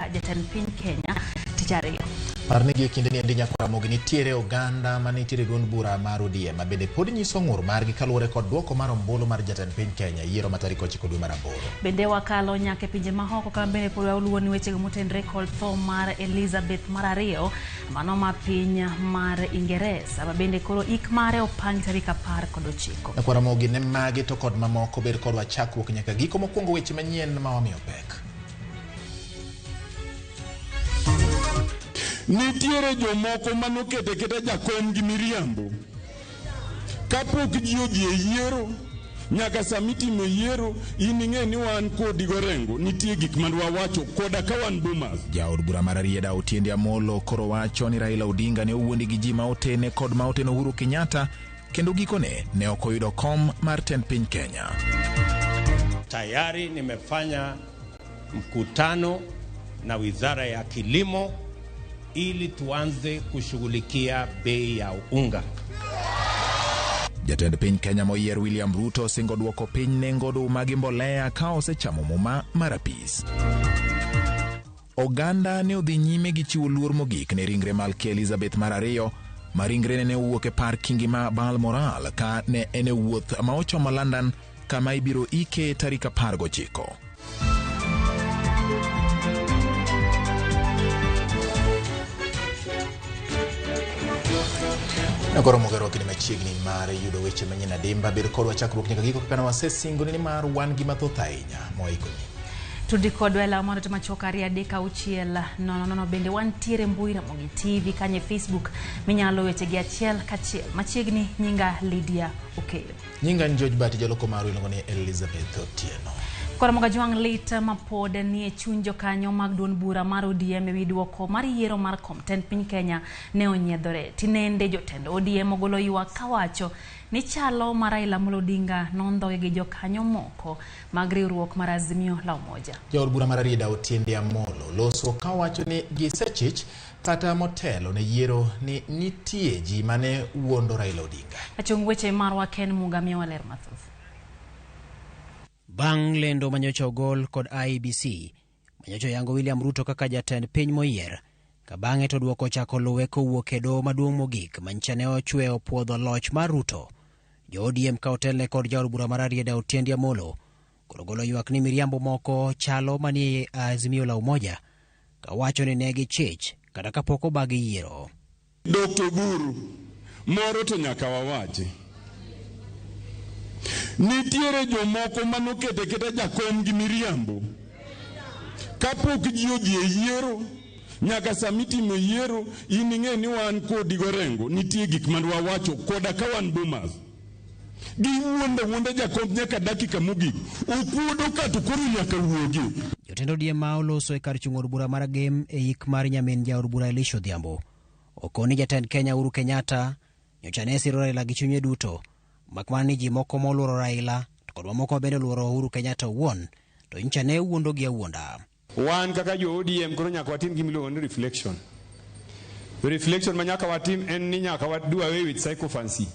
Jatend piny Kenya tich ariyo. Par ni gi e kinde ni endi nyakwar Ramogi nitiere oganda ma nitiere duond bura mar ODM ma bende pod nyiso ng'ur margi kaluwore kod duoko mar ombulu mar jatend piny Kenya yiero ma tarik 9 dwe mar 8. Bende wakalo nyaka e pinje ma oko kama bende pod waluwo ni wechego motenre kod tho mar Elizabeth mar ariyo mano ma piny mar Ingeresa ma bende koro ik mare opangi tarik 19. Nyakwar Ramogi ne magi to kod mamoko bed kodwa chakruok nyaka giko. Mokwongo weche manyien ma wamiyo pek. Nitiere jomoko manokete keta jakom gi miriambo. Kapok ji odhi e yiero, nyaka sama itimo yiero, in ing'e ni wan kodi gorengo, nitie gik man wawacho koda ka wan Bomas. Jaod bura mar Rarieda Otiende Amolo koro wacho ni Raila Odinga ne owuondi gi ji ma otene kod ma oteno Uhuru Kenyatta kendo gikone ne ok oyudo kom mar tend piny Kenya. Tayari nimefanya mkutano na Wizara ya Kilimo ili tuanze kushughulikia bei ya unga. Jatend piny Kenya moyier William Ruto osingo duoko piny nengo oduma gi mbolea ka osechamo muma mar apis. Oganda ne odhi nyime gi chiwo luor mogik ne ringre Malkia Elizabeth mar ariyo ma ringrene ne owuok e par kingi ma Balmoral ka ne en e wuoth ma ochomo London kama ibiro ike tarik 19. Koro mogero kinde machiegni mar yudo weche manyien adimba. Bed kodwa chakruok nyaka giko kaka ne wasesingoni ni mar wan gi mathoth ahinya moikoni. Tudi kodwa e law mar machuok 2 3 6 0 0. Bende wantiere mbui Ramogi TV kanye Facebook minyalo weche gi achiel kachiel. Machiegni nyinga Lydia Okeyo. Nyinga en George Bati, jaloko marwa iluongo ni Elizabeth Otieno. Koro Mogajwang' lit mapod nie chuny jokanyo mag duond bura mar ODM ewi duoko mar yiero mar kom tend piny Kenya ne onyiedhore. Tinende jotend ODM ogolo ywak kawacho ni chalo ma Raila Amolo Odinga nondhoge gi jokanyo moko mag riwruok mar Azimio la Umoja. Jaod bura mar Rarieda Otiende Amolo loso kawacho ni gisechich kata motelo ne yiero ni nitie ji mane wuondo Raila Odinga. Achung' weche marwa Ken Muga miyowa ler mathoth. Bang' lendo manyocha ogol kod IEBC, manyocha oyango William Ruto kaka jatend piny moyier, ka bang'e to duoko ochako luwe kowuok e doho maduong' mogik manyicha ne ochwe opuodho loch mar Ruto. Jo ODM ka otelne kod jaod bura mar Rarieda Otiende Amolo koro golo ywak ni miriambo moko chalo manie Azimio la Umoja, kawacho ni ne gichich kata kapok obagi yiero. Dr. Oburu, moro to nyaka wawachi. Nitiere jomoko manokete keta jakom gi miriambo. Kapok ji odhi e yiero, nyaka sama itimo yiero, in ing'e ni wan kodi gorengo, nitie gik man wawacho koda ka wan Bomas. Giwuondo wuonda jakom nyaka dakika mogik. Okuodo ka to koro nyaka wuogi. Jotend ODM ma oloso e kar chung' od bura mar Gem e yik mar nyamin jaod bura Elisha Odhiambo okoni jatend Kenya Uhuru Kenyatta nyocha ne siro Raila gi chunye duto, makmana ni ji moko moluoro Raila to kod mamoko bende oluoro Uhuru Kenyatta owuon to nyocha ne wuondo gi awuonda. Wan kaka jo ODM koro nyaka watim gima iluongo ni reflection. Reflection ma nyaka watim en ni nyaka wa do away with sycophancy.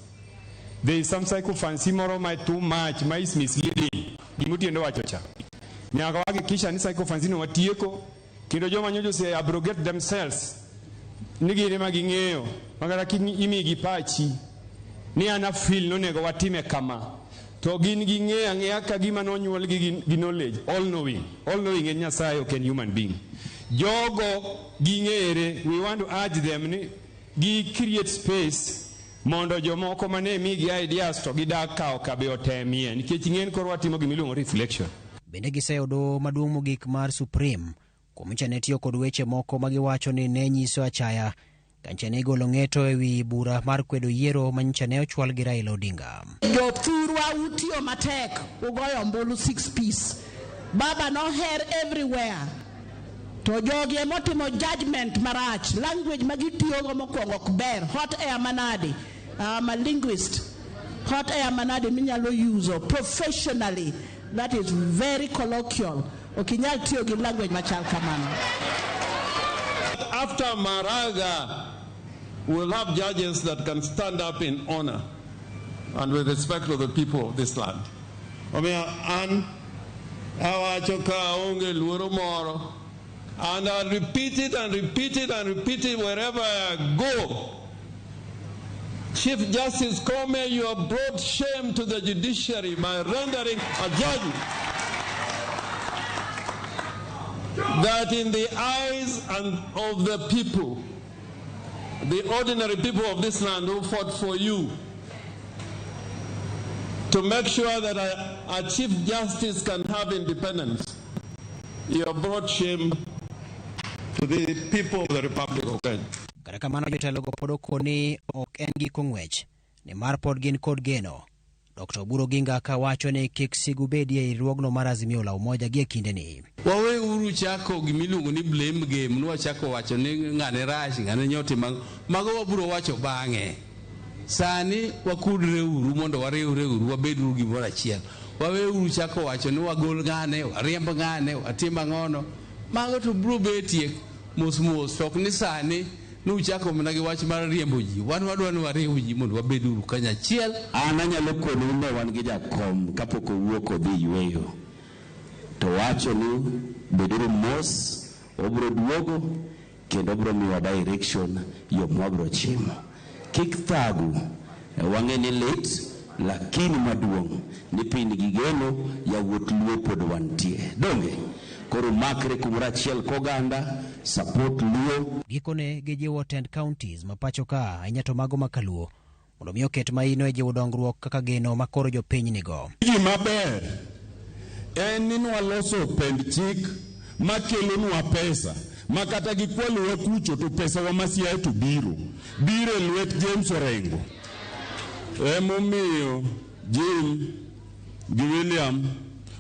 There is some sycophancy moro ma too much, ma is misleading. Gima Otiende wacho cha. Nyaka wahakikisha ni sycophancy no watieko, kendo joma nyocha ose abrogate themselves ni gin ema ging'eyo, ma kata imigi pachi ni an afeel nonego watime kama, to gin ging'eyo ang'eya ka gima nonyuolgi gi knowledge, all knowing. All knowing en Nyasaye, ok en human being. Jogo ging'ere, we want to urge them ni gi create space mondo jomoko mane migi ideas to gidak kawo kabe otemie, nikech ing'en koro watimo gima iluongo reflection. Bende giseyudo maduong' mogik mar Supreme kuom nyicha ne tiyo kod weche moko ma giwacho ni ne nyiso achaya ka nyicha ne igolo ng'eto ewi bura mar kwedo yiero ma nyicha ne ochwal gi Raila Odinga. Jothurwa utiyo matek, ugoyo ombulu 6 piece. Baba noher everywhere. To jogi emotimo judgment marach. Language ma gitiyogo mokwongo ok ber. Hot air manade. I'm a linguist. Hot air manade minyalo use professionally. That is very colloquial. Ok inyal tiyo gi language machal kamano. After Maraga, we'll have judges that can stand up in honor and with respect to the people of this land. Omiyo an awacho ka aonge luoro moro And I repeat it and repeat it and repeat it wherever I go. Chief Justice Koome, you have brought shame to the judiciary by rendering a judgment that in the eyes and of the people, the ordinary people of this land who fought for you, to make sure that a Chief Justice can have independence, you have brought shame to the people of the Republic of Kenya. Kata kamano jotelogo pod okoni ok en giko ng'wech nimar pod gin kod geno. Dr. Oburu Oginga ka wacho ni kik sigu bedie e riwruogno mar Azimio la Umoja gie kindeni. Wawe uru chako gimiluongo ni blame game, nwachako wacho ni ng'ane rach, ng'ane nyotimo ang'o. Mago wabiro wacho bang'e. Sani wakudre uru mondo wariwre uru wabed uru gimoro achiel. Wawe uru chako wacho ni wagol ng'ane, wariemb ng'ane, watim ang'ono. Mago to biro betie mos mos, to ok ni sani nuchako mana gi wach mar riembo ji. Wan wadwa ni wariw ji mondo wabed uru kanyachiel. An anyalo konou ne wan gi jakom kapok owuok odhi yweyo. To wacho ni beduru mos, obiro duogo kendo obiro miyowa direction yo mwabiro chimo. Kik thagu, wang'e ni lit, lakini maduong' ni piny gi geno yawuot Luo pod wantie. Donge? Koro makre kumoro achiel koganda, support Luo. Gikone gijiwo tend counties ma pacho ka ahinya to mago ma kaluo mondo mi oket maino e jiwo dongruok kaka geno ma koro jopiny nigo. Gima ber en ni nwaloso pend chik makelonwa pesa ma kata gikwalowa kucho to pesa wa ma Siaya to biro biro e lwet James Orengo. Emomiyo Jim gi William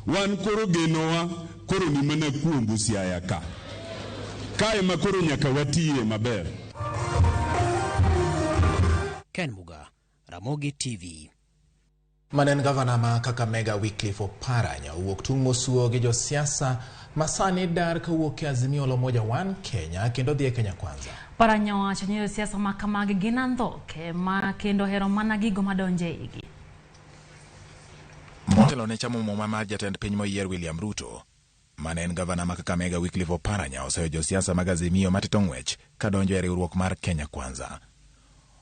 wan koro genowa koro ni mana kuombu Siaya ka. Kae ma koro nyaka watiye maber. Ken Muga, Ramogi TV. Mane en gavana ma Kakamega Wycliffe Oparanya owuok tung' mosuo gi josiasa ma sani dar kawuok e Azimio la Umoja One Kenya kendo dhi e Kenya Kwanza. Oparanya owacho ni josiasa ma kamagi gin andhoke ma kendo hero mana gigo madonjo e igi. Motelo ne chamo muma mar jatend piny moyier William Ruto, mane en gavana ma Kakamega Wycliffe Oparanya oseyo josiasa mag Azimio matito ng'wech kadonjo e riwruok mar Kenya Kwanza.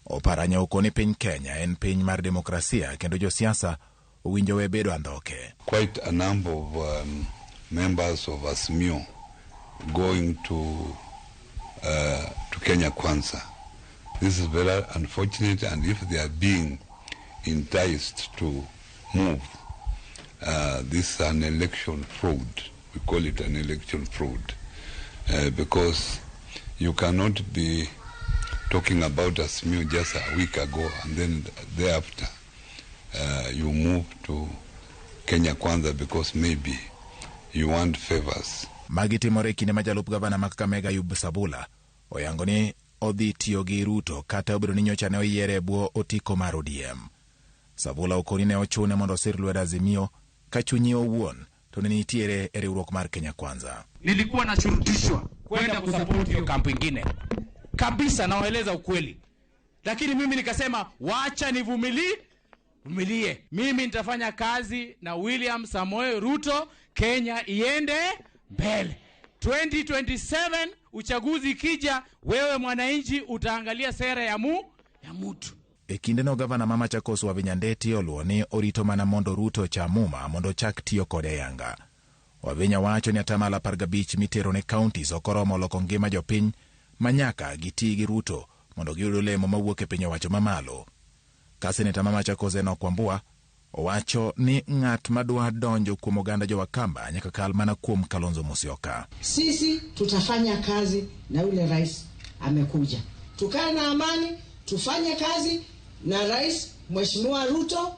Oparanya okoni piny Kenya en piny mar demokrasia kendo josiasa owinjo we bedo andhoke. Quite a number of members of Azimio going to Kenya Kwanza. This is very unfortunate, and if they are being enticed to move, this is an election fraud. We call it an election fraud because you cannot be talking about Azimio just a week ago and then thereafter you move to Kenya Kwanza because maybe you want favors. Magi timore kinde ma jalup gavana ma Kakamega Ayub Savula oyango ni odhi tiyo gi Ruto kata obedo ni nyocha ne oyiere e bwo otiko mar ODM. Savula okoni ne ochune mondo osir lwedo Azimio ka chunye owuon to ne nitiere e riwruok mar Kenya Kwanza. Nilikuwa nashurutishwa kwenda kusupport hiyo kampu ingine kabisa, nawaeleza ukweli, lakini mimi nikasema wacha nivumilie. Mimi nitafanya kazi na William Samoei Ruto, Kenya iende mbele. 2027 uchaguzi ikija, wewe mwananchi utaangalia sera ya mutu. E kindeno gavana ma Machakos Wavinya Ndeti oluwo ni orito mana mondo Ruto cham muma mondo ochak tiyo kode yanga. Wavinya wacho ni 15% mitero ne counties ok oromo loko ngima jopiny ma nyaka giti gi Ruto mondo giyud olemo mawuok e piny owacho mamalo. Ka seneta ma Machakos Enoch Wambua owacho ni ng'at madwa donjo kuom oganda jo-Wakamba nyaka kal mana kuom Kalonzo Musyoka. Sisi tutafanya kazi na yule rais amekuja, tukae na amani, tufanye kazi na rais Mheshimiwa Ruto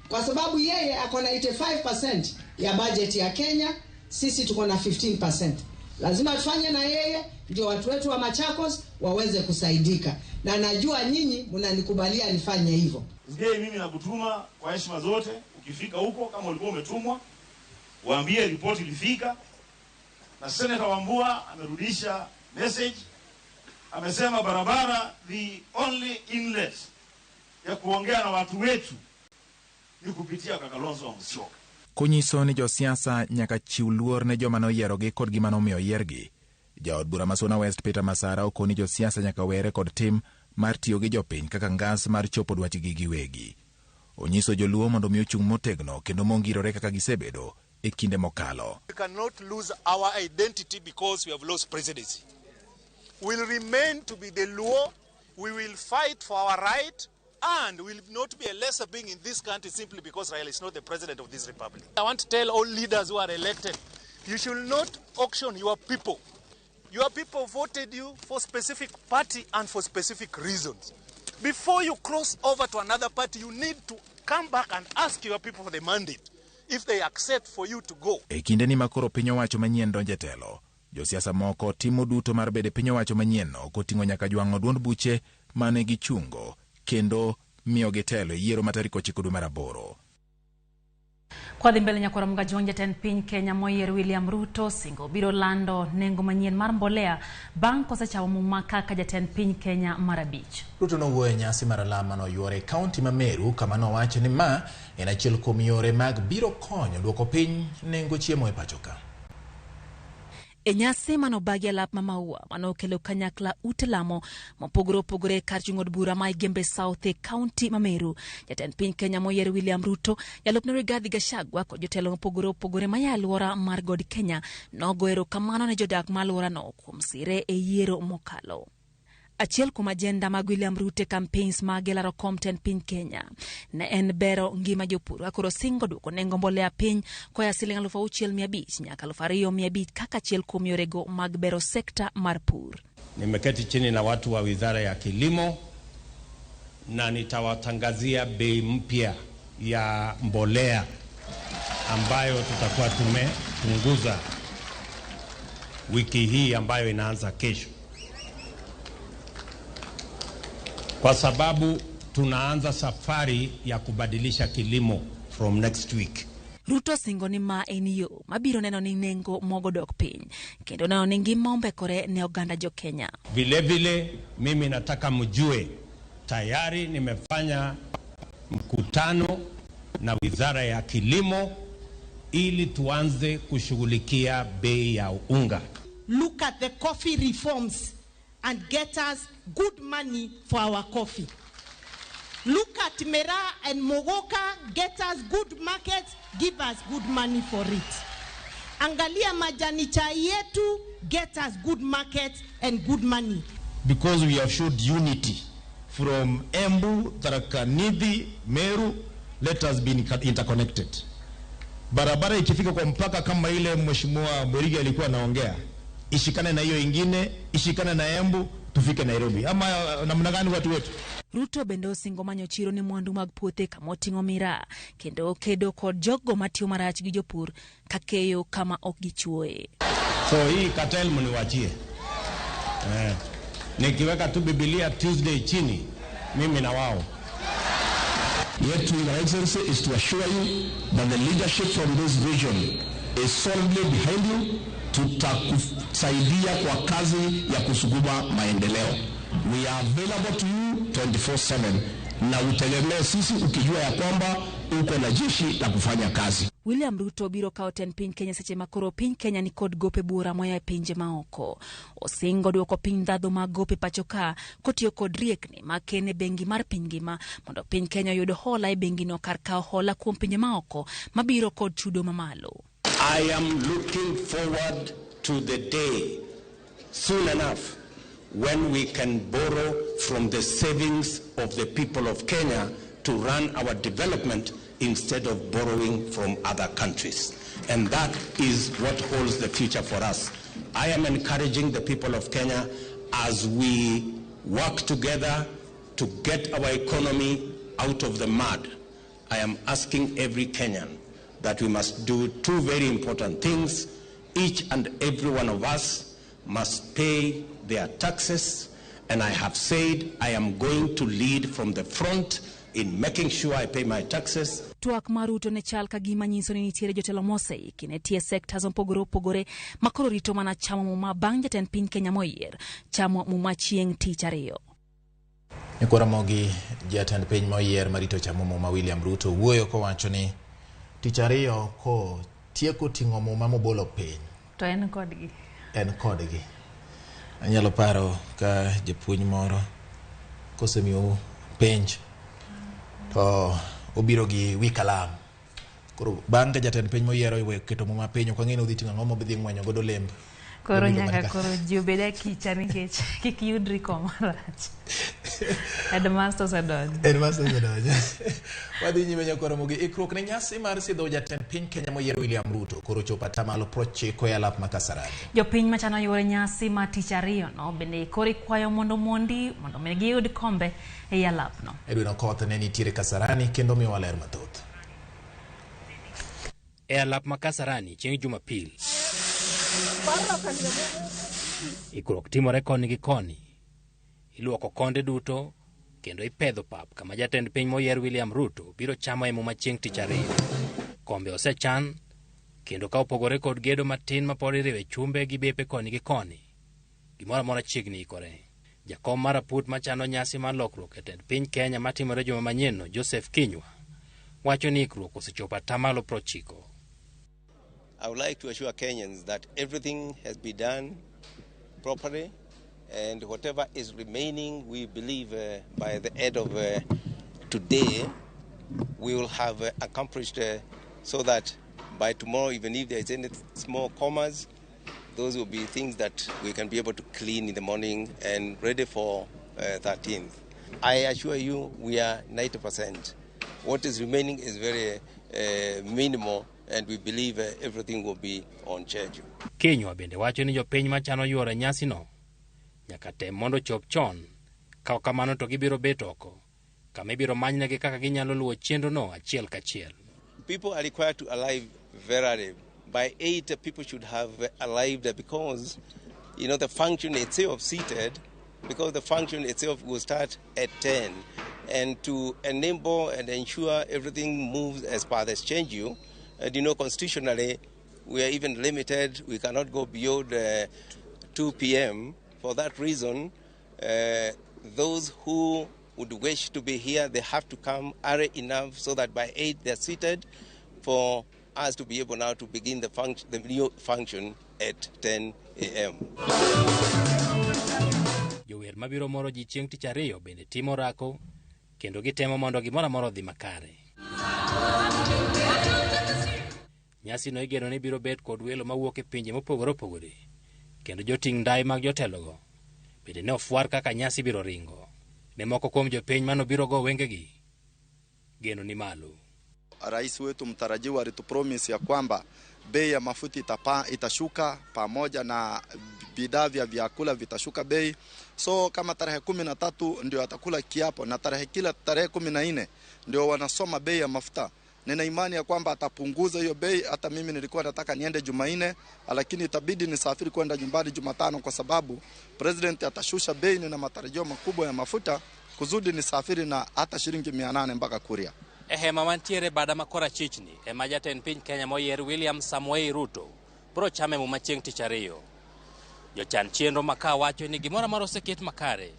kwa sababu yeye ako na 85% ya budget ya Kenya, sisi tuko na 15%. Lazima tufanye na yeye ndio watu wetu wa Machakos waweze kusaidika, na najua nyinyi mnanikubalia nifanye hivyo. Ndiye mimi nakutuma kwa heshima zote, ukifika huko kama ulikuwa umetumwa, waambie ripoti ilifika. Na Senator Wambua amerudisha message, amesema barabara the only inlet ya kuongea na watu wetu ni kupitia kwa Kalonzo Musyoka. Konyiso ni josiasa nyaka chiw luor ne joma noyierogi kod gima nomiyo yiergi. Jaod bura ma Suna West Peter Masara okoni josiasa nyaka were kod tim mar tiyo gi jopiny kaka ngas mar chopo dwachgi giwegi. Onyiso joluo mondo mi ochung' motegno kendo mongirore kaka gisebedo e kinde mokalo. We cannot lose our identity because we have lost presidency. We'll remain to be the Luo. We will fight for our right and will not be a lesser being in this country simply because Raila is not the president of this republic. I want to tell all leaders who are elected, you should not auction your people. Your people voted you for specific party and for specific reasons. Before you cross over to another party, you need to come back and ask your people for the mandate if they accept for you to go. E kindeni ma koro piny owacho manyien donjo e telo, josiasa moko timo duto mar bedo e piny owacho manyienno koting'o nyaka jwang'o duond buche mane gichungo kendo miyogi telo e yiero ma tarik 9 dwe mar 8. Kwadhi mbele nyakwara Mugajwang', jatend piny Kenya moyier William Ruto singo biro lando nengo manyien mar mbolea bang' kosechamo muma kaka jatend piny Kenya mar 5. Ruto nowuoyo e nyasi mar alam manoyuore e kaunti ma Meru kama nowacho ni ma en achiel kuom yore mag biro konyo duoko piny nengo chiemo e pacho ka. E nyasi manobagi alap ma maua manokelo kanyakla ute lamo mopogore opogore kar chung' od bura ma Igembe South e kaunti ma Meru. Jatend piny Kenya moyier William Ruto, jalupne Rigathi Gachagua kod jotelo mopogore opogore maya alwora mar God Kenya nogo erokamano ne jodak ma alworano kuom sire e yiero mokalo. Achiel kuom ajenda mag William Ruto e campaigns mage laro kom tend piny Kenya ne en bero ngima jopur ka koro singo duoko nengo mbolea piny koa siling 6,500 nyaka 2,500 kaka achiel kuom yorego mag bero sekta mar pur. Nimeketi chini na watu wa Wizara ya Kilimo na nitawatangazia bei mpya ya mbolea ambayo tutakuwa tumepunguza wiki hii ambayo inaanza kesho, kwa sababu tunaanza safari ya kubadilisha kilimo from next week. Ruto singo ni ma en yo mabiro neno ni nengo mogo dok piny kendo neno ni ngima ombekore ne oganda jo Kenya. Vile vile mimi nataka mjue tayari nimefanya mkutano na Wizara ya Kilimo ili tuanze kushughulikia bei ya unga. Look at the coffee reforms and get us good money for our coffee. Look at Mera and Mogoka, get us good markets, give us good money for it. Angalia majani chai yetu, get us good markets and good money. Because we have showed unity from Embu, Tharaka Nithi, Meru, let us be interconnected. Barabara ikifika kwa mpaka kama ile Mheshimiwa Murigi alikuwa anaongea, ishikane na hiyo ingine, ishikane na Embu, tufike Nairobi. Ama namna gani watu wetu? Ruto bende osingo manyo chiro ne mwandu mag puothe kama oting'o miraa kendo kedo kod jogo matiyo marach gi jopur kakeyo kama ok gichuoye. So hii cartel mniwachie. Nikiweka tu Biblia Tuesday chini, mimi na wao. Yet, Your Excellency, is to assure you that the leadership from this vision is solidly behind you. Tutakusaidia kwa kazi ya kusukuma maendeleo. We are available to you 24/7 na utegemee sisi ukijua ya kwamba uko na jeshi la kufanya kazi. William Ruto biro kawo tend piny Kenya seche ma koro piny Kenya ni kod gope buora moya e pinje maoko. Osingo duoko piny ndhadhu mag gope pacho ka kotiyo kod riekni makene bengi mar piny ngima mondo piny Kenya oyud hola e bengino kar kawo hola kuom pinje maoko mabiro kod chudo mamalo. I am looking forward to the day soon enough when we can borrow from the savings of the people of Kenya to run our development instead of borrowing from other countries. And that is what holds the future for us. I am encouraging the people of Kenya as we work together to get our economy out of the mud. I am asking every Kenyan that we must do two very important things. Each and every one of us must pay their taxes, and I have said I am going to lead from the front in making sure I pay my taxes. Twak mar Ruto ne chal ka gima nyiso ni nitiere jotelo moseiki ne tie sectors mopogore opogore ma koro rito mana chamo muma bang' jatend piny Kenya moyier chamo muma chieng' tich ariyo. Nyakwaramogi, jatend piny moyier marito chamo muma William Ruto wuoyo kowacho ni tich ariyo ko tieko ting'o muma mobolo piny. To en kodgi. En kodgi. Anyalo paro ka japuonj moro kosemiyou penj to obiro gi wi kalam. Koro bang' ka jatend piny moyiero keto muma piny, ok ang'e ni odhi ting'o ang'o modhi ng'wenyo godo lemb. Koro Obiro nyaka mana ka- koro ji obed akicha nikech kik yudri koma rach. Headmaster osedonjo. Headmaster osedonjo. Wadhi nyime nyakoro mogi ikruok ne nyasi mar sidho jatend piny Kenya moyier William Ruto koro chopo atamalo 90 e alap ma Kasarani. Jopiny machano yore nyasi ma tich ariyo no bende koro ikwayo mondo mondi mondo mi giyud kombe ei alapno. Edwin Okoth ne nitiere Kasarani kendo miyowa ler mathoth. E alap ma Kasarani chieng' Jumapil. Ikruok timore koni gi koni. Iluoko konde duto kendo ipedho pap kama jatend piny moyier William Ruto biro chamo e muma chieng' tich ariyo. Kombe osechan kendo ka opogore kod gedo matin ma pod iriwe chumbe gi bepe koni gi koni, gimoro amora chiegni ikore. Jakom mar aput machano nyasi mar lokruok e tend piny Kenya matimore juma manyienno, Joseph Kinyua, wacho ni ikruok osechopo atamalo 90. I would like to assure Kenyans that everything has been done properly, and whatever is remaining, we believe by the end of today, we will have accomplished so that by tomorrow, even if there is any small commas, those will be things that we can be able to clean in the morning and ready for 13th. I assure you, we are 90%. What is remaining is very minimal, and we believe everything will be on schedule. Kinyua bende wacho ni jopiny machano yuoro nyasino nyaka tem mondo chop chon, ka ok kamano to gibiro bet oko, kama ibiro manynegi kaka ginyalo luwo chenrono achiel kachiel. People are required to arrive very early. By 8, people should have arrived because, you know, the function itself seated, because the function itself will start at 10. And to enable and ensure everything moves as per the schedule, and you know, constitutionally, we are even limited. We cannot go beyond 2 p.m. For that reason, those who would wish to be here, they have to come early enough so that by 8 they're seated for us to be able now to begin the new function at 10 a.m. Jower mabiro moro ji chieng' tich ariyo bende timo rako kendo gitemo mondo gimoro amora odhi makare. Nyasino igeno ni biro bet kod welo mawuok e pinje mopogore opogore kendo joting' ndai mag jotelogo bende ne ofwar kaka nyasi biro ringo. Ne moko kuom jopiny manobiro go wengegi, geno ni malo. Rais wetu mtarajiwa alitupromise ya kwamba bei ya mafuta itashuka pamoja na bidhaa vya vyakula vitashuka bei. So kama tarehe 13 ndio atakula kiapo na kila tarehe 14 ndio wanasoma bei ya mafuta. Nina imani ya kwamba atapunguza hiyo bei. Hata mimi nilikuwa nataka niende Jumanne, lakini itabidi nisafiri kwenda nyumbani Jumatano kwa sababu president atashusha bei. Nina matarajio makubwa ya mafuta kuzudi nisafiri na hata shilingi 800 mpaka Kuria. E hema mantiere bada makora chichni ema jatend piny Kenya moyier William Samoei Ruto biro chame muma chieng' tich ariyo. Jochan chenro maka wacho ni gimoro amora oseket makare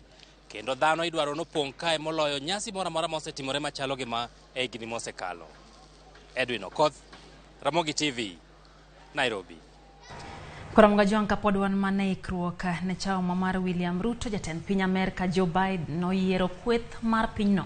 kendo dhano idwaro nopong' kae moloyo nyasi moro amora mosetimore machalo gi ma e higni mosekalo. Edwin Okoth, Ramogi TV, Nairobi. Koro Jwang' kapod wan mana e ikruok ne chama mar William Ruto, jatend piny Amerka Joe Biden noyiero kweth mar pinyno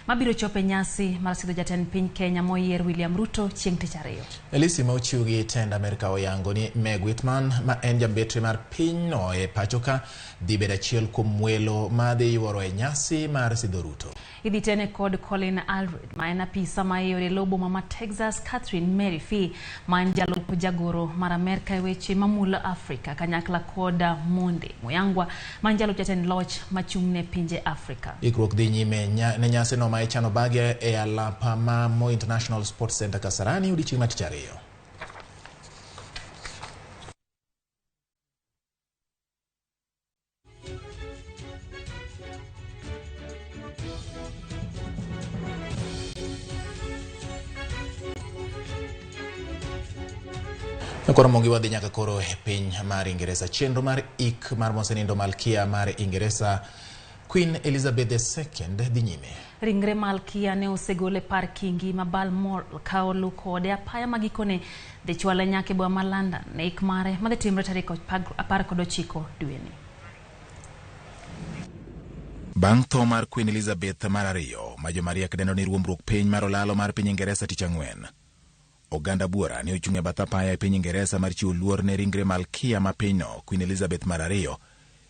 mabiro chopo e nyasi mar sidho jatend piny Kenya moyier William Ruto chieng' tich ariyo. Elisi ma ochiw gi tend Amerka oyango ni Meg Whitman ma en jambetre mar pinyno e pacho ka dhi bedo achiel kuom welo ma dhi yuoro e nyasi mar sidho Ruto. Idhi tene kod Colin Allred ma en apisa ma e yore lo boma ma Texas, Catherine Mary Fee ma en jalup jagoro mar Amerka e weche mamulo Afrika kanyakla kod Monde Muyangwa ma en jalup jatend loch machung' ne pinje Afrika. Ikruok dhi nyime ne nyasi no ma ichano bang'e e alap ma Moi International Sports Center Kasarani odiochieng' mar tich ariyo. Koro mongi wadhi nyaka koro e piny mar Ingeresa. Chenro mar ik mar mosenindo malkia mar Ingeresa Queen Elizabeth II dhi nyime. Ringre malkia ne osegol e par kingi ma Balmoral ka olu kode apaya ma gikone dhi chwale nyaka e boma ma London e ik mare madhi timre tarik 19 dweni. Bang' tho mar Queen Elizabeth mar ariyo, ma jomariek dendo ni ruombruok piny mar olalo mar piny Ingeresa tich ang'wen. Oganda buora ne ochung' e bath apaya e piny Ingeresa mar chiwo luor ne ringre malkia ma pinyno, Queen Elizabeth mar ariyo,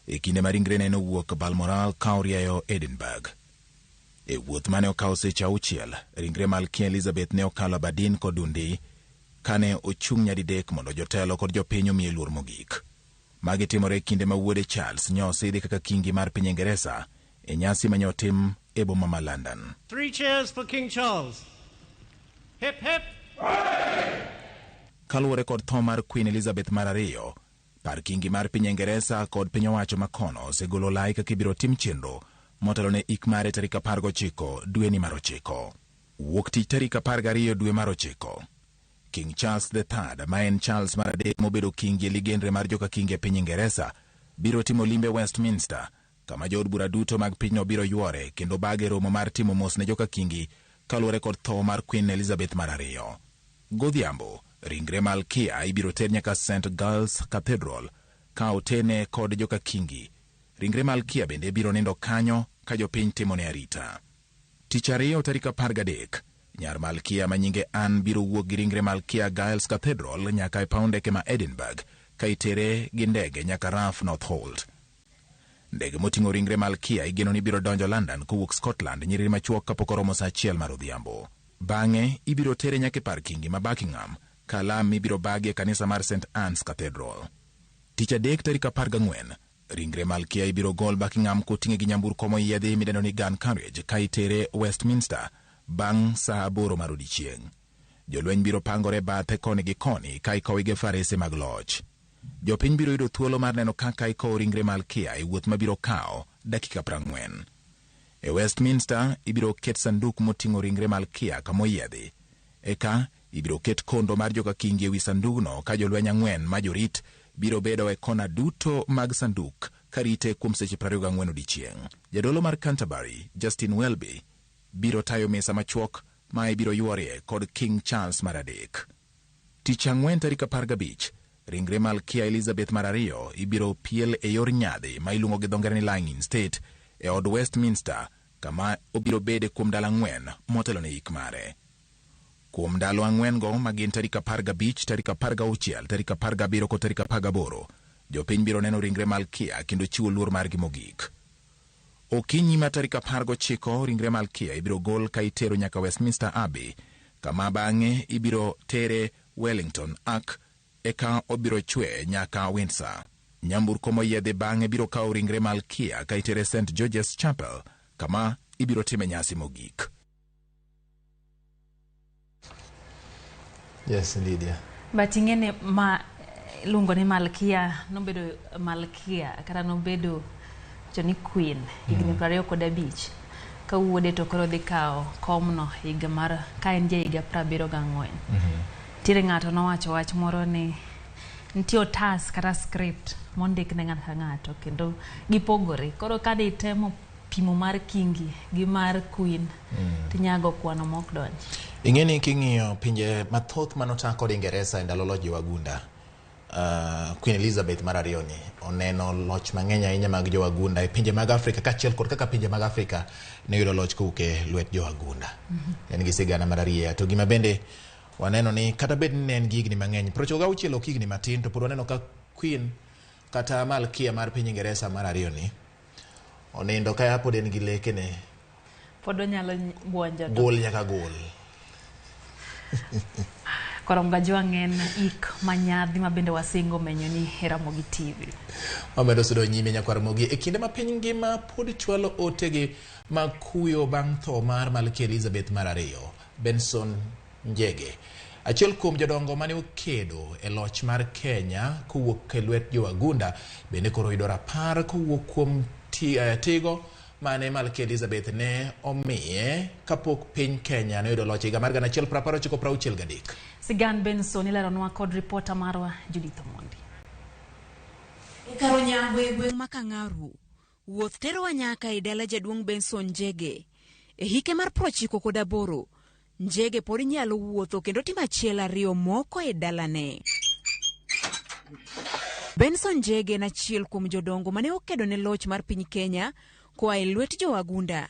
e kinde ma ringrene nowuok Balmoral ka orieyo Edinburgh. E wuoth mane okawo seche 6, ringre malkia Elizabeth ne okalo Aberdeen kod Dundee kane ochung' nyadidek mondo jotelo kod jopiny omiye luor mogik. Magi timore e kinde ma wuode Charles nyosidhi kaka kingi mar piny Ingeresa e nyasi ma nyotim e boma ma London. 3 cheers for King Charles. Hip hip. Kaluwore kod tho mar Queen Elizabeth mar ariyo, par kingi mar piny Ingeresa kod piny owacho makono osegolo lai kaka ibiro tim chenro motelo ne ik mare tarik 19 dweni mar 9. Wuok tich tarik 12 dwe mar 9. King Charles III, ma en Charles mar adek mobedo kingi e ligenre mar joka kingi e piny Ingeresa, biro timo limbe Westminster, kama jood bura duto mag pinyno biro yuore kendo bage romo mar timo mos ne joka kingi kaluwore kod tho mar Queen Elizabeth mar ariyo. Godhiambo, ringre malkia ibiro ter nyaka St Giles Cathedral ka otene kod joka kingi. Ringre malkia bende biro nindo kanyo ka jopiny timone arita. Tich ariyo tarik 13, nyar malkia ma nyinge Anne biro wuok gi ringre malkia Giles Cathedral nyaka e paw ndeke ma Edinburgh ka itere gi ndege nyaka RAF Northolt. Ndege moting'o ringre malkia igeno ni biro donjo London kowuok Scotland nyiriri machuok kapok oromo saa 1 mar odhiambo. Bang'e ibiro tere nyaka e par kingi ma Buckingham ka alam ibiro bagi e kanisa mar St Anne's Cathedral. Tich adek tarik 14, ringre malkia ibiro gol Buckingham koting'e gi nyamburko moyiedhi midendo ni gun carriage ka itere Westminster bang' saa 8 mar odiechieng'. Jolweny biro pangore bathe koni gi koni ka ikowe gi farese mag loch. Jopiny biro yudo thuolo mar neno kaka ikowo ringre malkia e wuoth mabiro kawo dakika 40. E Westminster ibiro ket sanduk moting'o ringre malkia kamoyiedhi. Eka ibiro ket kondo mar joka kingi ewi sandugno ka jolweny 4 ma jorit biro bedo e kona duto mag sanduk karite kuom seche 24 odiechieng'. Jadolo mar Canterbury, Justin Welby, biro tayo mesa machuok ma ibiro yuorie kod King Charles mar adek. Tich ang'wen tarik 15, ringre malkia Elizabeth mar ariyo ibiro piel e yor nyadhi ma iluongo gi dho ngere ni lying in state e od Westminster kama obiro bede kuom ndalo 4 motelo ne ik mare. Kuom ndalo 4 go ma gin tarik 15, tarik 16, tarik 17 kod tarik 18, jopiny biro neno ringre malkia kendo chiwo luor margi mogik. Okinyi ma tarik 19, ringre malkia ibiro gol ka itero nyaka Westminster Abbey, kama bang'e ibiro tere Wellington Ark, eka obiro chwe nyaka Windsor. Nyamburko moyiedhi bang'e biro kawo ringre malkia ka itere St George's Chapel, kama ibiro time nyasi mogik. Yes, indeed, yeah. But ing'ene ma iluongo ni malkia nobedo malkia kata nobedo ni queen higni 25 ka wuode to koro dhi kawo komno higa mar ka en ja higa 74. Nitiere ng'ato nowacho wach moro ni nitie otas kata script mondik ne ng'ato ka ng'ato kendo gipogore. Koro ka ditemo pimo mar kingi gi mar queen tinyago kwano mok donj. Ing'e ni king'iyo pinje mathoth manotak kod Ingeresa e ndalo loch jowagunda, Queen Elizabeth mar ariyo ni oneno loch mang'eny ahinya mag jowagunda e pinje mag Afrika kaachiel kod kaka pinje mag Afrika ne yudo loch kowuok e lwet jowagunda. En gi sigana mar arieya. To gima bende waneno ni kata bed ni ne en gi higni mang'eny, 96 ok higni matin, to pod waneno ka Queen kata malkia mar piny Ingeresa mar ariyo ni onindo ka pod en gi lekene. Pod onyalo buonjo. Gol nyaka gol. Koro Mgajwang' en ik manyadhi ma bende wasingo menyo ni e Ramogi TV. Wamedo sudo nyime nyakwar Ramogi e kinde ma piny ngima pod chwalo otegi mag kuyo bang' tho mar Malkia Elizabeth mar ariyo, Benson Njege, achiel kuom jodongo mane okedo e loch mar Kenya kowuok e lwet jowagunda, bende koro yudo rapar kowuok kuom tigo mane Malkia Elizabeth ne omiye kapok piny Kenya ne oyudo loch higa mar 1963. Sigan Benson ileronwa kod ripota marwa Judith Omondi. E kar Onyango e gweng' ma Kang'aru, wuoth terowa nyaka e dala jaduong' Benson Njege. E hike mar 98, Njege pod nyalo wuotho kendo timo achiel ariyo moko e dalane. Benson Njege en achiel kuom jodongo mane okedo ne loch mar piny Kenya koa e lwet jowagunda.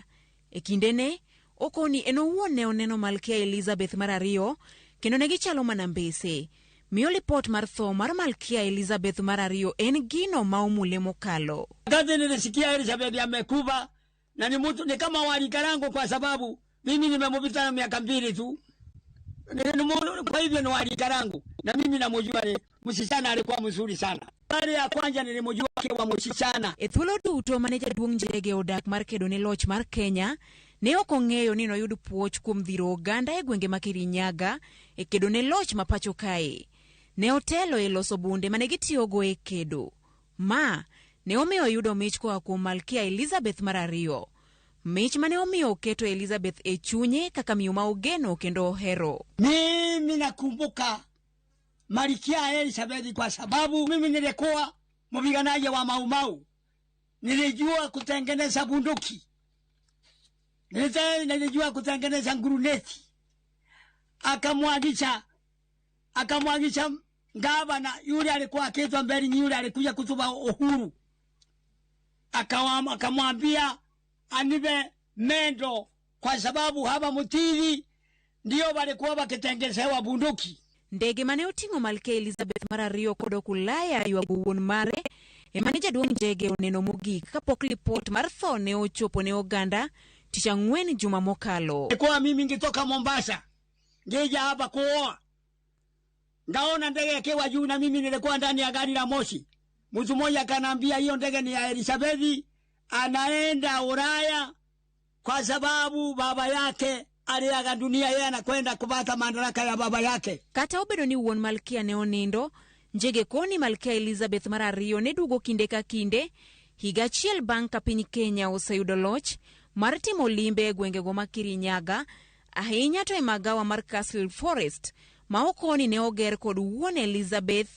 E kindene, okoni en owuon ne oneno Malkia Elizabeth mar ariyo kendo ne gichalo mana mbese. Miyo lipot mar tho mar Malkia Elizabeth mar ariyo en gino ma omule mokalo. Wakati nilisikia Elizabeth amekufa na ni mtu ni kama walikarango kwa sababu mimi nimemupita na miaka 2 tu. Kwa hivyo ni walikarangu na mimi namjua ni msichana alikuwa mzuri sana. Mara ya kwanza nilimjua akiwa msichana. E thuolo duto mane jaduong' Njege odak mar kedo ne loch mar Kenya, ne ok ong'eyo ni noyud puoch kuom dhiro oganda e gwenge ma Kirinyaga e kedo ne loch ma pacho kae. Ne otelo e loso bunde mane gitiyogo e kedo. Ma ne omiyo oyudo mich koa kuom Malkia Elizabeth mar ariyo. Mich mane omiyo oketo Elizabeth e chunye kaka miyo ma ogeno kendo ohero. Mimi nakumbuka Malkia Elizabeth kwa sababu mimi nilikuwa mpiganaji wa Mau Mau. Nilijua kutengeneza bunduki. Nilijua kutengeneza nguruneti. Akamwagisha gavana yule alikuwa akiitwa Mberi, yule alikuja kutupa uhuru. Akamwambia anipe mendo kwa sababu hapa Mutiri ndio walikuwa wakitengezewa bunduki. Ndege mane oting'o Malkia Elizabeth mar ariyo kodok Ulaya ywago wuon mare ema ne jaduong' Njege oneno mogik kapok lipot mar tho ne ochopo ne oganda tich ang'wen juma mokalo. Kwa mimi ngitoka Mombasa ngeja hapa kuoa, ngaona ndege ikiwa juu na mimi nilikuwa ndani ya gari la moshi. Mtu mmoja akaniambia hiyo ndege ni ya Elizabeth, anaenda Ulaya kwa sababu baba yake aliaga dunia, yeye anakwenda kupata madaraka ya baba yake. Kata obedo ni wuon Malkia ne onindo, Njege koni Malkia Elizabeth mar ariyo ne duogo kinde ka kinde higa achiel bang' ka piny Kenya oseyudo loch mar timo limbe e gwengego ma Kirinyaga, ahinya to e magawa mar Castle Forest ma okoni ne oger kod wuon Elizabeth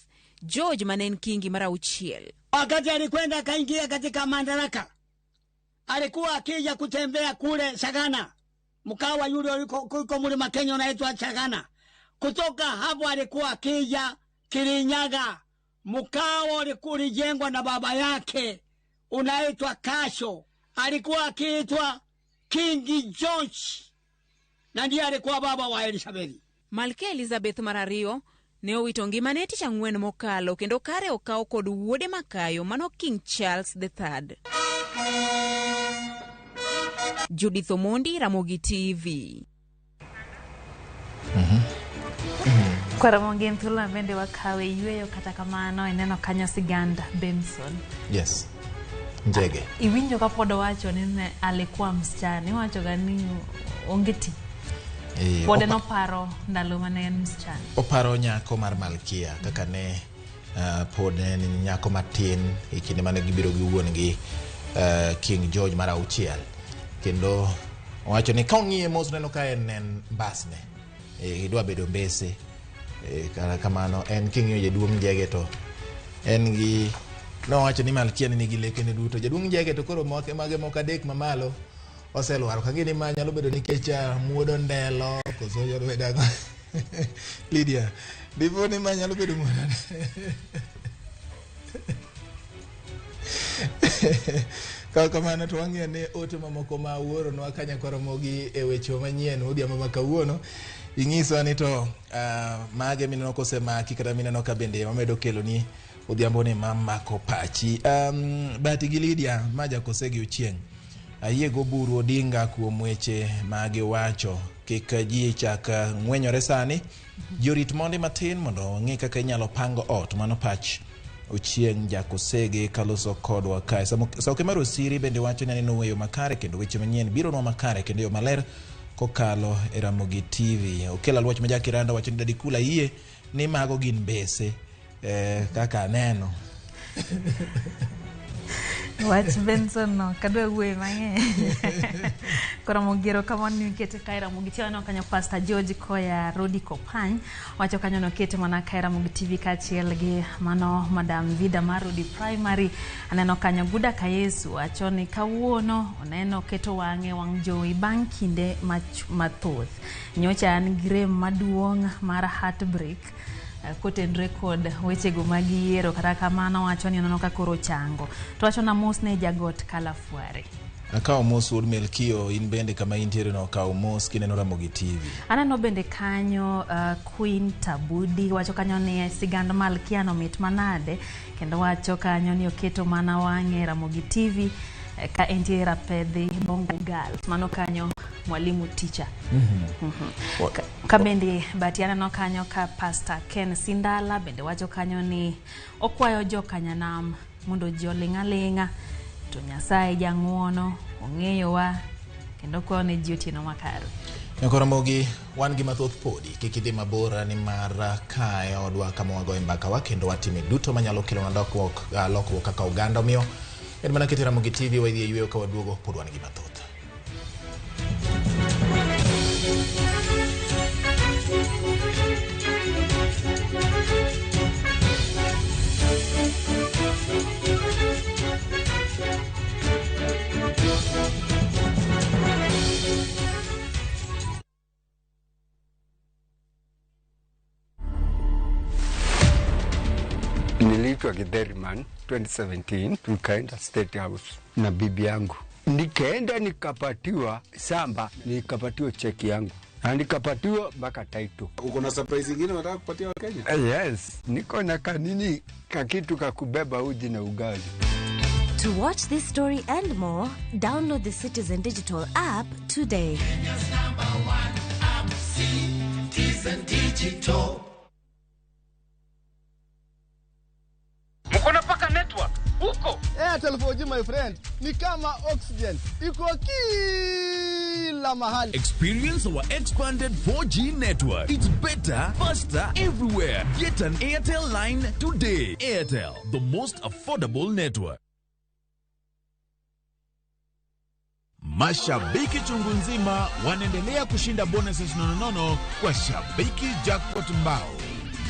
George mane en kingi mar auchiel. Wakati alikwenda akaingia katika madaraka, alikuwa akija kutembea kule Sagana, mkawa yule uliko mlima Kenya unaitwa Sagana. Kutoka hapo alikuwa akija Kirinyaga, mkawa ulikuwa ulijengwa na baba yake unaitwa Kasho. Alikuwa akiitwa King George na ndiye alikuwa baba wa Elizabeth. Malkia Elizabeth mar ariyo ne owito ngimane tich ang'wen mokalo kendo kare okaw kod wuode makayo mano King Charles III. Judith Omondi, Ramogi TV. Kwa Ramogi en thuolo bende wakawe yweyo, kata kamano ineno kanyo sigand Benson. Yes. Njege. Iwinjo kapod owacho ni alikuwa msichana, iwacho ga ni onge tich. Pod noparo ndalo mane en msichana. Oparo nyako mar Malkia kaka ne pod en nyako matin e kinde mane gibiro gi wuon gi King George mar auchiel. Kendo owacho ni ka ong'iye mos neno ka en mbasne. Idwa bedo mbese. Kata kamano en king'iyo jaduong' Njege to en gi nowacho ni Malkia ne nigi lekene duto. Jaduong' Njege to koro mage moko adek mamalo oselwar. Ok ang'e ni ma nyalo bedo nikech muodo ndelo koso nyalo bedo ang'o. Lydia, dipo ni ma nyalo bedo muodo. Kaka kamano to wang'iyo ne ote mamoko ma wuoronwa ka Nyakwaramogi e weche manyien odhiambo ma kawuono. Ing'iso ni to mage mineno kosemaki kata mineno ka bende wamedo keloni odhiambo ni mamako pachi. Bati gi Lydia ma Jakosegi Ochieng', ayie go Buru Odinga kuom weche magiwacho. Kik ji chak ng'wenyore sani, jorit mondi matin mondo wang'e kaka inyalo pango ot. Mano pach Ochieng' Jakosege kaloso kodwa kae. Sauke mar Osiri bende wacho ni aneno weyo makare kendo weche manyien bironwa makare kendo yo maler kokalo e Ramogi TV. Okelo Aluoch ma Jakiranda wacho ni Daddy Kula yie ni mago gin mbese kaka aneno. Wach Benson no kadwa wuoye mang'eny. Koro Ramogi kamano ni nikete kae Ramogi TV. Aneno kanyo Pastor George koya Rodi Kopany wacho kanyo nokete mana kae Ramogi TV kaachiel gi mano Madam Vida mar Rodi Primary. Aneno kanyo Guda Kayesu wacho ni kawuono oneno keto wang'e wang' jowi bang' kinde mathoth. Nyocha an gi rem maduong' mar heartbreak. Kotenre kod wechego mag yiero, kata kamano wacho ni oneno ka koro chango. To wacho na mos ne jagot Kalafware. Akawo mos wuod Melkio, in bende kama intiere no kaw mos kineno Ramogi TV. Aneno bende kanyo Queen Tabudi wacho kanyo ni sigand Malkia no mit manade, kendo wacho kanyo ni oketo mana wang'e Ramogi TV ka entie Rapedhi Bongo Girls. Mano kanyo mwalimu teacher. Ka bende bati aneno kanyo ka Pastor Ken Sindala bende wacho kanyo ni okwayo jokanyanam mondo ji oling' aling'a to Nyasaye jang'uono ong'eyowa kendo okwayo ne ji otieno makare. Nyakoromogi wan gi mathoth podi, kik idhi mabor nimar kae odwa kama wagoye mbakawa kendo watime duto manyalo kelonwa lokruok kaka oganda. Omiyo en mana kete Ramogi TV wadhi e yweyo ka waduogo pod wan gi mathoth. Niliitwa Githeriman 2017, tukaenda State House na bibi yangu. Nikaenda nikapatiwa samba, nikapatiwa cheki yangu na nikapatiwa mpaka title. Uko na surprise ingine unataka kupatia Wakenya? Yes, niko na kanini kakitu kakubeba uji na ugali. To watch this story and more, download the Citizen Digital app today. Kenya's number one app, Citizen Digital. Mko paka network huko. Airtel 4G my friend, ni kama oxygen. Iko kila mahali. Experience our expanded 4G network. It's better, faster, everywhere. Get an Airtel line today. Airtel, the most affordable network. Mashabiki chungu nzima wanaendelea kushinda bonuses nononono kwa Shabiki Jackpot Mbao.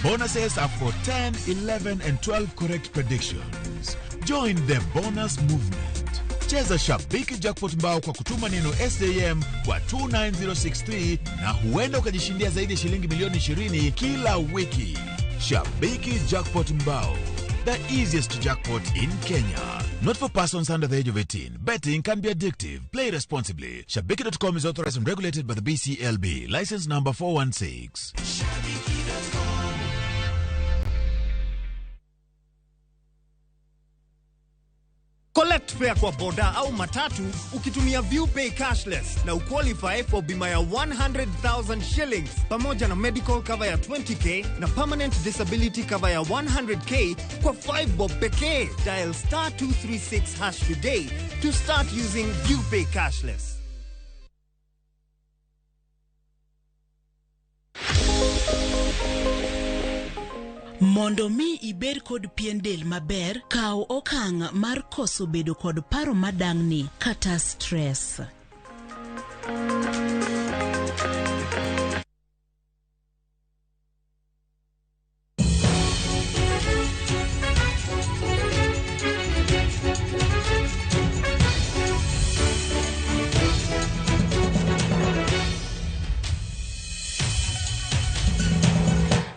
Bonuses are for 10, 11 and 12 correct predictions. Join the bonus movement. Cheza Shabiki Jackpot Mbao kwa kutuma neno SJM kwa 29063 na huenda ukajishindia zaidi ya shilingi milioni 20 kila wiki. Shabiki Jackpot Mbao, the easiest jackpot in Kenya. Not for persons under the age of 18. Betting can be addictive. Play responsibly. Shabiki.com is authorized and regulated by the BCLB. License number 416. Collect fare kwa boda au matatu ukitumia ViewPay cashless na uqualify for bima ya 100,000 shillings pamoja na medical cover ya 20k na permanent disability cover ya 100k kwa 5 bob pekee. Dial star 236 hash today to start using ViewPay cashless. Mondo mi ibed kod pien del maber, kaw okang' mar koso bedo kod paro madang'ni kata stress.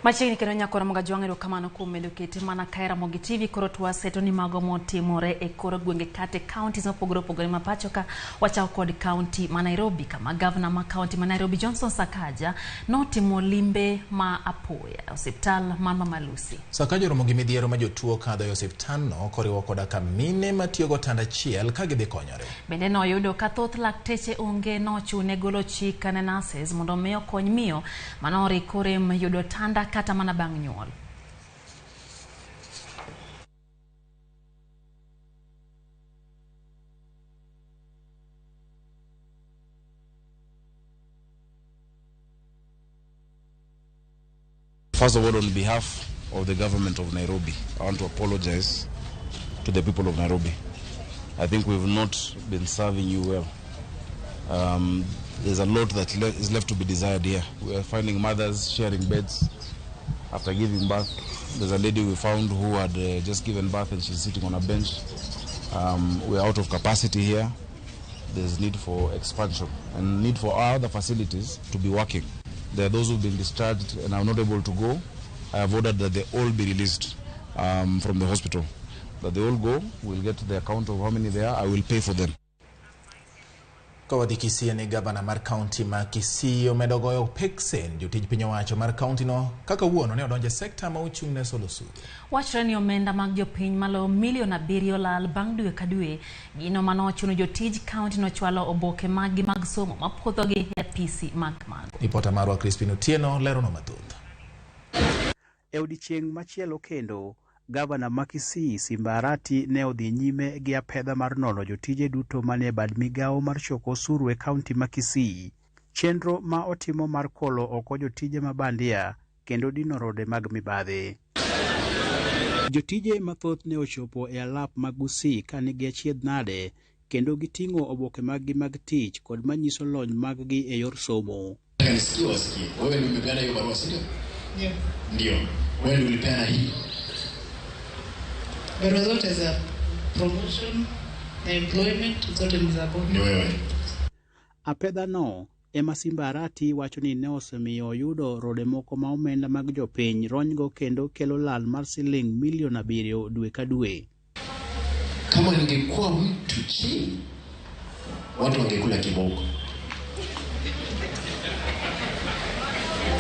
Machiegni kendo nyakora Mogajwang' erokamano kuom medo kete mana kae Ramogi TV. Koro twaseto ni mago motimore e kor gwenge kata counties mopogore opogore ma pacho ka. Wachako kod county ma Nairobi kama gavana ma county ma Nairobi Johnson Sakaja notimo limbe ma apoya e osiptal mar Mama Lucy. Sakaja oromo gi midhiero ma jotuo kadho e osiptandno koriwo koda ka mine matiyo gotanda achiel ka gidhi konyore. Bende noyudo ka thoth lakteche onge, nochune golo chik ne nurses mondo mi okony miyo manoriko rem yudo tanda kata mana bang' nyuol. First of all, on behalf of the government of Nairobi, I want to apologize to the people of Nairobi. I think we've not been serving you well. There's a lot that is left to be desired here. We are finding mothers sharing beds after giving birth. There's a lady we found who had just given birth and she's sitting on a bench. We're out of capacity here. There's need for expansion and need for our other facilities to be working. There are those who've been discharged and are not able to go. I have ordered that they all be released from the hospital. That they all go, we'll get the account of how many there are, I will pay for them. Kawadhi Kisii ni gavana mar kaunti ma Kisii omedo goyo peksen jotij piny owacho mar kaunti no kaka wuono ne odonjo e sekta ma ochung' ne solo osuru. Wachre ni omenda mag jopiny maloyo milion 7 lal bang' dwe ka dwe. Gino mano ochuno jotij kaunti no chwalo oboke maggi mag somo mapuodhogi e apisi mag mago. Ripota marwa Crispin Otieno lerono mathoth. E odiechieng' machielo kendo, gavana ma Kisii Simba Arati ne odhi nyime gi apedha mar nono jotije duto manie bad migawo mar choko osuru e kaunti ma Kisii. Chenro ma otimo mar kolo oko jotije ma bandia kendo dino rode mag mibadhi. Jotije mathoth ne ochopo e alap mag Gusii ka nigi achiedh nade kendo giting'o oboke maggi mag tich kod manyiso lony maggi e yor somo. Nisikie wasikie. Wewe ndio umepeana hiyo barua, si ndio? Ndio. Ndio. Wewe ndio ulipeana hii. Barua zote za promotion na employment zote ni za bodi. Ni wewe. Apedha no ema Simba Arati wacho ni ne osemiyo oyudo rode moko ma omenda mag jopiny ronygo kendo kelo lal mar siling milion 7 dwe ka dwe. Kama ningekuwa mtu chini, watu wangekula kiboko.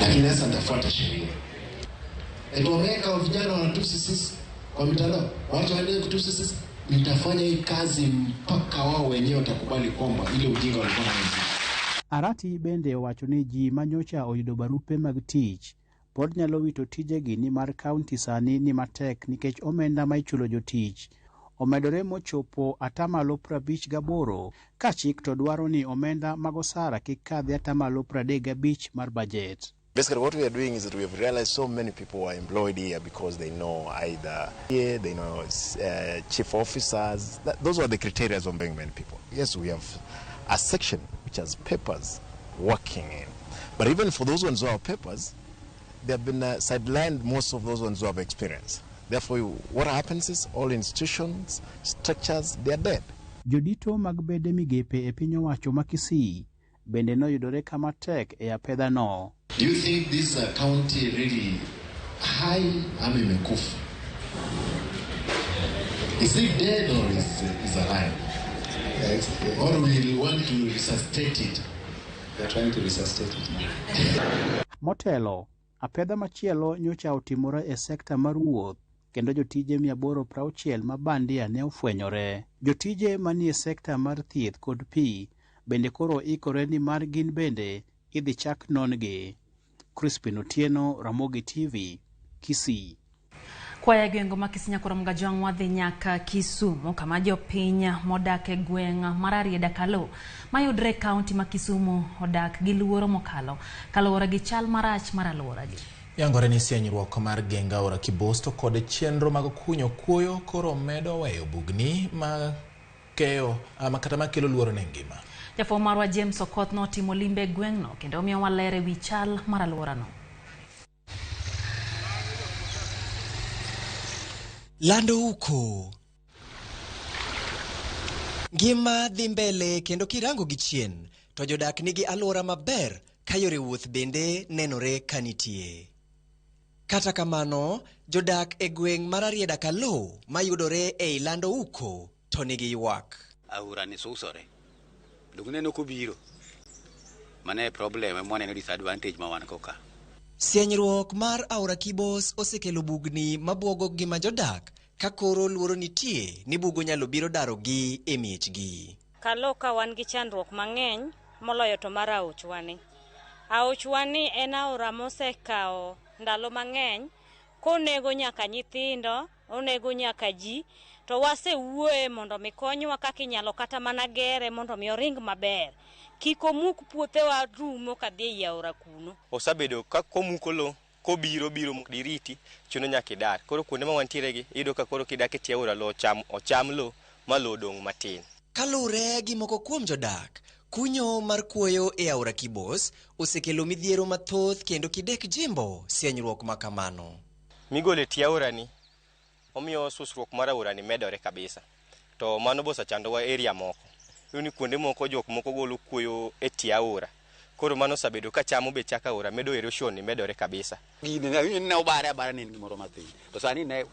Lakini sasa nitafuata sheria. Eti wameweka vijana wanatusi sisi kwa mitandao, wacha waendelee kutusi sisi. Nitafanya hii kazi mpaka wao wenyewe watakubali kwamba ile ujinga walikuwa nayo. Arati bende owacho ni ji manyocha oyudo barupe mag tich pod nyalo wito tijegi nimar kaunti sani ni matek nikech omenda ma ichulo jotich omedore mochopo 58% ka chik to dwaro ni omenda mag osara kik kadhi 35% mar bajet. Basically what we are doing is that we have realized so many people are employed here because they know either here, they know chief officers. Those are the criteria of employing many people. Yes, we have a section which has papers working in. But even for those ones who have papers, they have been sidelined, most of those ones who have experience. Therefore, what happens is all institutions, structures, they are dead. Jodito mag bede migepe e piny owacho ma Kisii bende noyudore kama tek e apedha no. Do you think this county really high ama imekufa? Is it dead or is alive? Or we want to resuscitate it? We are trying to resuscitate it. Motelo, apedha machielo nyocha otimore e sekta mar wuoth kendo jotije 860 ma bandia ne ofwenyore. Jotije manie sekta mar thieth kod pi bende koro ikore ni mar gin bende idhi chak non-gi. Crispin Otieno, Ramogi TV, Kisii. Kwaya gweng' ma Kisii Nyakurom Gajwang' wadhi nyaka Kisumu kama jopiny modak e gweng' mar Arieda Kalo mayudre e kaunti ma Kisumu odak gi luoro mokalo kaluwore gi chal marach mar alworagi. Yangore ni sienyruok mar geng aora Kibosto kod chenro mag kunyo kuoyo koro medo weyo bugni ma keyo ama kata makelo luoro ne ngima. Jafwambo marwa James Okoth notimo limbe e gweng'no kendo omiyowa ler e wi chal mar alworano. Lando uko. Ngima dhi mbele kendo kirango gi chien to jodak nigi alwora maber ka yore wuoth bende nenore ka nitie. Kata kamano, jodak e gweng' mar Arieda Kalo mayudore ei Lando Uko to nigi ywak. Aora ni susore. Donge neno kobiro. Mano e problem ema waneno disadvantage ma wan go ka. Sienyruok mar aora Kibos osekelo bugni mabuogo ngima jodak ka koro luoro nitie ni bugo nyalo biro darogi e miechgi. Kalo ka wan gi chandruok mang'eny moloyo to mar aochwani. Aochwani en aora mosekawo ndalo mang'eny konego nyaka nyithindo, onego nyaka ji, to wasewuoye mondo mi konywa kaka inyalo kata mana gere mondo mi oring maber. Kik omuk puothewa rumo kadhi ei aora kuno. Osebedo ka komuko lo, kobiro biro diriti, chuno nyaka idar. Koro kuonde ma wantiere gi, iyudo ka koro kidak e tie aora lo ocham lo ma lo odong' matin. Kaluwore gi moko kuom jodak, kunyo mar kuoyo e aora Kibos osekelo midhiero mathoth kendo kidek jimbo sienyruok ma kamano. Migolo e tie aorani omiyo susruok mar aorani medore kabisa. To mano be osechandowa area moko. Iyudo ni kuonde moko jok moko golo kuoyo e tie aora. Koro mano osebedo ka chamo be chak aora medo erosion ni medore kabisa. Gini ne obare abara ne en gimoro mathin. To sani ne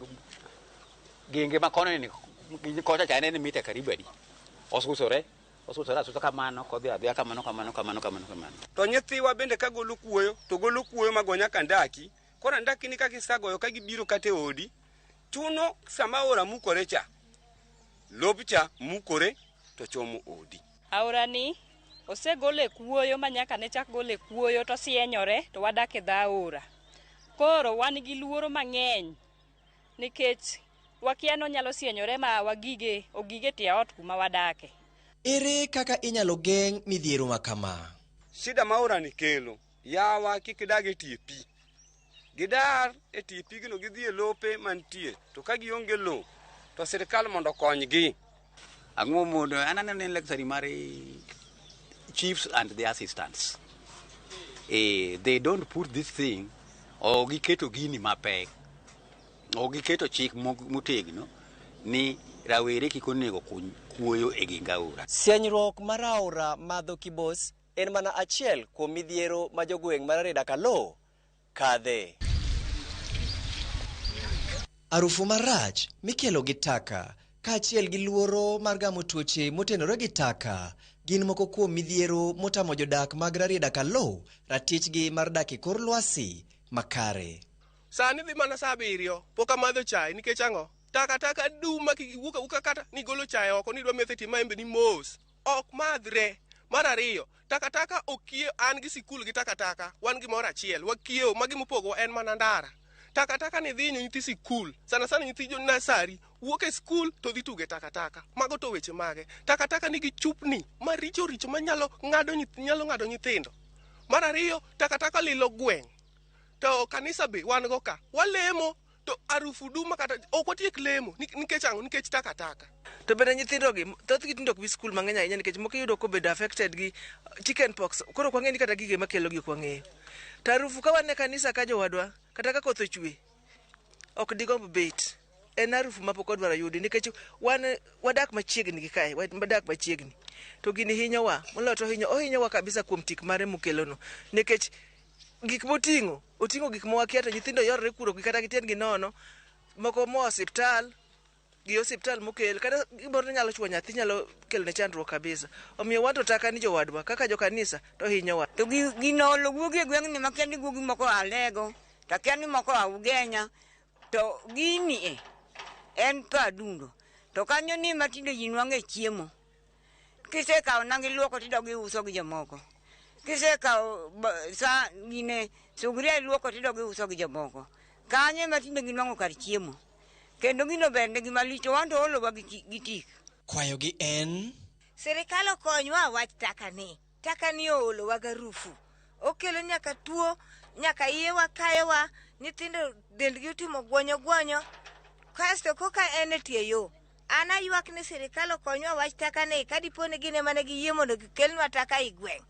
genge ma kono ni kocha cha ne en mita karibu adi. Osusore asusa kamano kodhi adhiya kamano kamano kamano kamano kamano. To nyithiwa bende ka golo kuoyo to golo kuoyo mago nyaka ndaki. Koro ndaki ni ka gisagoyo ka gibiro kata e odi, chuno sama aora mukore cha, lob cha mukore to chomo odi. Aora ni osegole kuoyo ma nyaka ne chak gole kuoyo to sienyore to wadak e dho aora. Koro wan gi luoro mang'eny nikech wakia ni onyalo sienyore ma wagige ogige tie ot kuma wadake. Ere kaka inyalo geng' midhiero ma kama? Shida ma aora ni kelo, yawa kik dag e tie pi. Gidar e tie pigno gidhi e lope mantie, to ka gionge lo, to sirikal mondo okonygi. Ang'o mondo an aneno ni en luxury mar chiefs and the assistants. They don't put this thing, o giketo gini mapek. O giketo chik motegno ni rawere kik onego kuny kuoyo e geng aora. Sienyruok mar aora madho Kibos en mana achiel kuom midhiero ma jogweng' mar Rarieda Kalou kadhe. Arufu marach mikelo gi taka kaachiel gi luoro mar gamo tuoche motenore gi taka gin moko kuom midhiero motamo jodak mag Rarieda Kalou ratichgi mar dak e kor lwasi makare. Sani dhi mana saa 7 pok amadho chai nikech ang'o? Takataka dum ma kiwuok awuoka kata ni golo chai oko ni idwa metho e tie maembe ni mos. Ok madhre. Mar ariyo, takataka okiewo, an gi sikul gi takataka, wan gimoro achiel, wakiewo, ma gimopogowa en mana ndara. Takataka ni dhi hinyo nyithi sikul, sana sana nyithi jo nasari, wuok e skul to dhi tuge takataka. Mago to weche mage. Takataka nigi chupni maricho richo manyalo ng'ado nyalo ng'ado nyithindo. Mar ariyo, takataka lilo gweng'. To kanisa be wan go ka. Walemo to arufu dum kata ok watiek lemo nikech ang'o? Nikech takataka. To bende nyithindogi thothgi tinde ok bi skul mang'eny ahinya nikech moko iyudo kobedo affected gi chicken pox. Koro ok wang'eyo ni kata gige makelo gi ok wang'eyo. To arufu ka wan e kanisa ka jowadwa, kata ka koth ochwe, ok digomb bet. En arufu ma pok wadwaro yudi nikech wan wadak machiegni gi kae, wadak machiegni. To gini hinyowa, moloyo to ohinyowa kabisa kuom tik mare mokelono. Nikech gik moting'o, oting'o gik mwakia to nyithindo yorore kuro gi kata gi tiendgi nono, moko moa osiptal, gi osiptal mokel, kata gimoro nyalo chuo nyathi nyalo kelone chandruok kabisa. Omiyo wan to taka ni jowadwa, kaka jokanisa to hinyowa. To gino olo guogi e gweng'ni makia ni guogi moko a Alego, to akia ni moko a Ugenya, to gini e en padundo. To kanyo ni matinde ji nwang'e chiemo. Kisekawo nanga iluoko tidok iuso gi jomoko. Kisekawo sa gine sugria iluoko tidok iuso gi jomoko. Kanyo ema tinde ginwang'o kar chiemo. Kendo gino ber negi malich to wan to oolowa gi tik. Kwayogi en Sirikal okonywa wach taka ni. Taka ni oolowa garufu. Okelo nyaka tuo, nyaka iyewa kayowa, nyithindo dendgi otimo gwonyo gwonyo. Kasto koka en e tie yo. An aywak ni sirikal okonywa wach taka ni ka dipo ni gin ema ne giyie mondo gikelnwa taka e gweng'.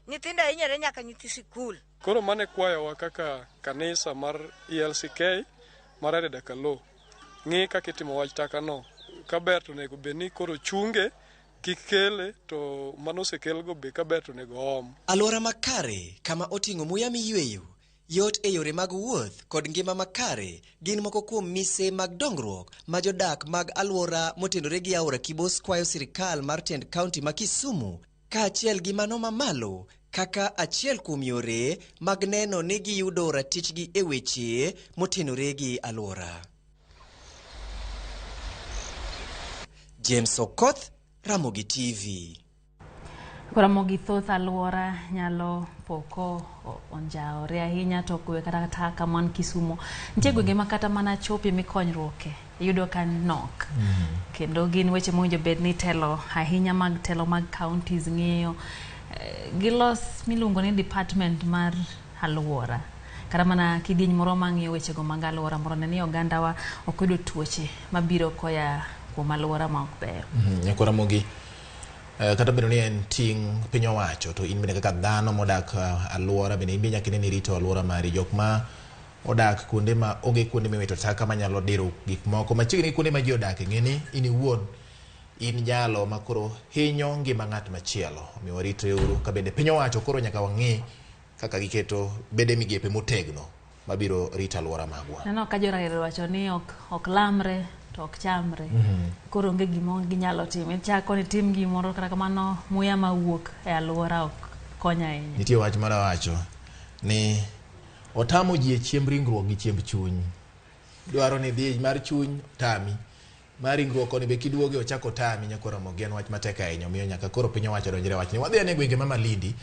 Nyithindo hinyore nyaka nyithi sikul. Koro mane kwayowa kaka kanisa mar ELCK mar Rarieda Kalou. Ng'i kaka itimo wach taka no. Kaber to onego bed ni koro chunge, kik kele, to mano osekelgo be kaber to onego om. Alwora makare kama oting'o muya miyweyo, yot e yore mag wuoth kod ngima makare gin moko kuom mise mag dongruok ma jodak mag alwora motenore gi aora Kibos kwayo sirikal mar tend kaunti ma Kisumu kaachiel gi mano mamalo kaka achiel kuom yore mag neno ni giyudo ratichgi e weche motenore gi alwora. James Okoth, Ramogi TV. Ramogi thoth alwora nyalo poko onjawore ahinya to kwe kata taka man Kisumu. Nitie gwenge ma kata mana chope mikonyruoke iyudo ka nok. Kendo gin weche mowinjo bed ni telo ahinya mag telo mag counties ng'iyo. Gilos miluongo ni department mar alwora. Kata mana kidieny moro mang'iyo wechego mag alwora mondo one ni ogandawa ok yudo tuoche mabiro koya kuom alwora ma ok beyo. Nyako Ramogi, kata obedo ni en ting' piny owacho to in bende kaka dhano modak alwora bende in be nyaka ine ni irito alwora mari. Jok ma odak kuonde ma onge kuonde miwito taka manyalo diro gik moko machiegni gi kuonde ma ji odake, ng'e ni in iwuon In jalo makoro hinyo ngima ng'at machielo. Omiyo waritre uru ka bende piny owacho koro nyaka wang'i kaka giketo bede migepe motegno mabiro rito alwora magwa. Neno ka jo-Raila wacho ni ok lamre to ok chamre. Koro onge gima ginyalo timo. Ichako ni tim gimoro kata kamano muya mawuok e alwora ok kony ahinya. Nitie wach moro wacho ni otamo ji e chiemb ringruok gi chiemb chuny. Dwaro ni dhi mar chuny tami. Mar ringruok koni be kiduoge ochako tami nyaka Ramogi en wach matek ahinya. Omiyo nyaka koro piny owacho donjre wachni. Wadhi ane gwenge ma Malindi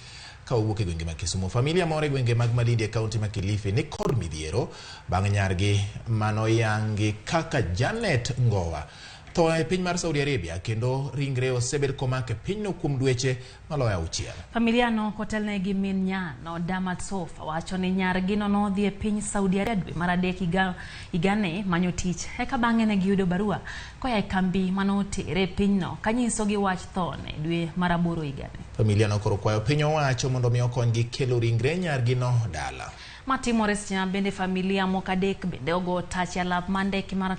ka wawuok e gwenge mag Kisumu. Familia moro e gwenge mag Malindi e kaunti ma Kilifi ni kod midhiero bang' nyargi manoyangi kaka Janet Ngowa tho e piny mar Saudi Arabia kendo ringre osebed komak e pinyno kuom dweche maloyo 6. Familia no kotelne gi min nyano Damat Sofa wacho ni nyargi no nodhi e piny Saudi Arabia dwe mar 3 higani manyo tich. Eka bang'e ne giyudo barua koa e kambi manotere e pinyno kanyisogi wach thone dwe mar 8 higani. Familia no koro kwayo piny owacho mondo mi okonygi kelo ringre nyargi no dala. Matimore seche ma bende familia moko 3 bende ogo tach e alap mar ndeke mar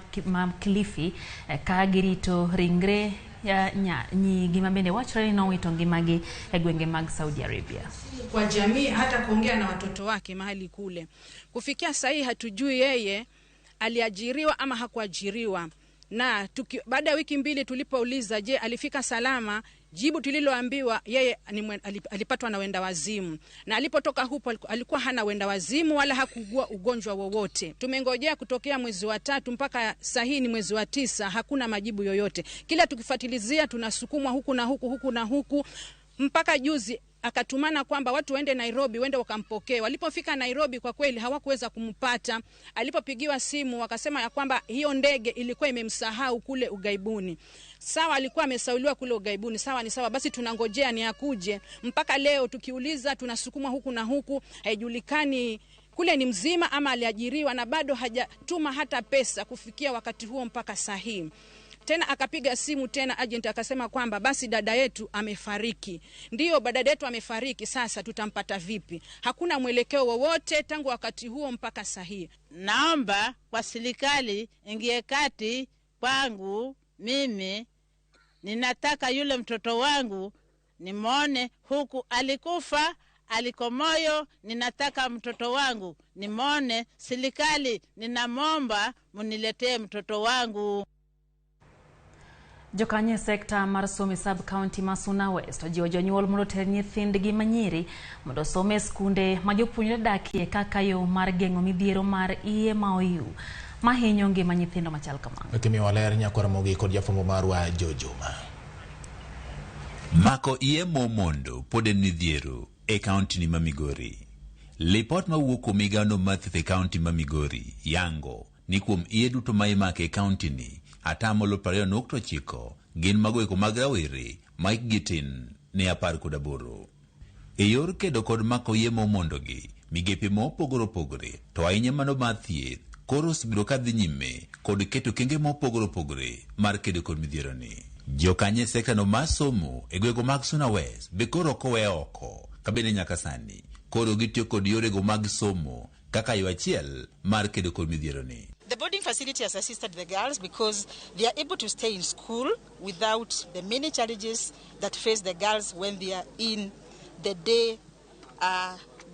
Kilifi ka girito ringre nyigi ma bende wachore ni nowito ngimagi e gwenge mag Saudi Arabia. Kwa jamii hata kuongea na watoto wake mahali kule. Kufikia sahii hatujui yeye aliajiriwa ama hakuajiriwa. Na baada ya wiki 2 tulipouliza je alifika salama, jibu tuliloambiwa yeye alipatwa na wenda wazimu. Na alipotoka hupo alikuwa hana wenda wazimu wala hakugua ugonjwa wowote. Tumengojea kutokea mwezi wa 3 mpaka sahii ni mwezi wa 9, hakuna majibu yoyote. Kila tukifuatilizia tunasukumwa huku na huku, huku na huku, mpaka juzi akatumana kwamba watu waende Nairobi waende wakampokee. Walipofika Nairobi kwa kweli hawakuweza kumpata. Alipopigiwa simu wakasema ya kwamba hiyo ndege ilikuwa imemsahau kule ugaibuni. Sawa, alikuwa amesauliwa kule ugaibuni, sawa ni sawa, basi tunangojea ni akuje. Mpaka leo tukiuliza tunasukumwa huku na huku, haijulikani kule ni mzima ama aliajiriwa, na bado hajatuma hata pesa kufikia wakati huo mpaka sahihi. Tena akapiga simu tena agent akasema kwamba basi dada yetu amefariki. Ndiyo, dada yetu amefariki, sasa tutampata vipi? Hakuna mwelekeo wowote tangu wakati huo mpaka sahihi. Naomba kwa serikali ingie kati kwangu mimi, ninataka yule mtoto wangu nimwone huku alikufa alikomoyo, ninataka mtoto wangu nimwone. Serikali ninamwomba muniletee mtoto wangu. Jokanyo e sekta mar somo e sub county ma Suna West ojiwo jonyuol mondo oter nyithindgi manyiri mondo osom e skunde ma jopuonjre dakie kaka yo mar geng'o midhiero mar iye ma oyu mahinyo ngima nyithindo machal kamano. Kimiyo waler nyako Ramogi kod jafwambo marwa Jojuma. Mako iye momondo pod en midhiero e kaunti ni ma Migori. Lipot mawuok kuom migao mar thieth e kaunti ma Migori yango ni kuom iye duto ma imako e kaunti ni 29.9% gin mago eko mag rawere ma hikgi tin ne 18. E yor kedo kod mako iye momondogi, migepe mopogore opogore to ahinya mano mar thieth koro osebiro kadhi nyime kod keto kenge mopogore opogore mar kedo kod midhieroni. Jokanyo e sekta no mar somo e gwenge mag Suna West be koro ok owe oko kabende nyaka sani koro gitiyo kod yorego mag somo kaka yo achiel mar kedo kod midhieroni. The boarding facility has assisted the girls because they are able to stay in school without the many challenges that face the girls when they are in the day,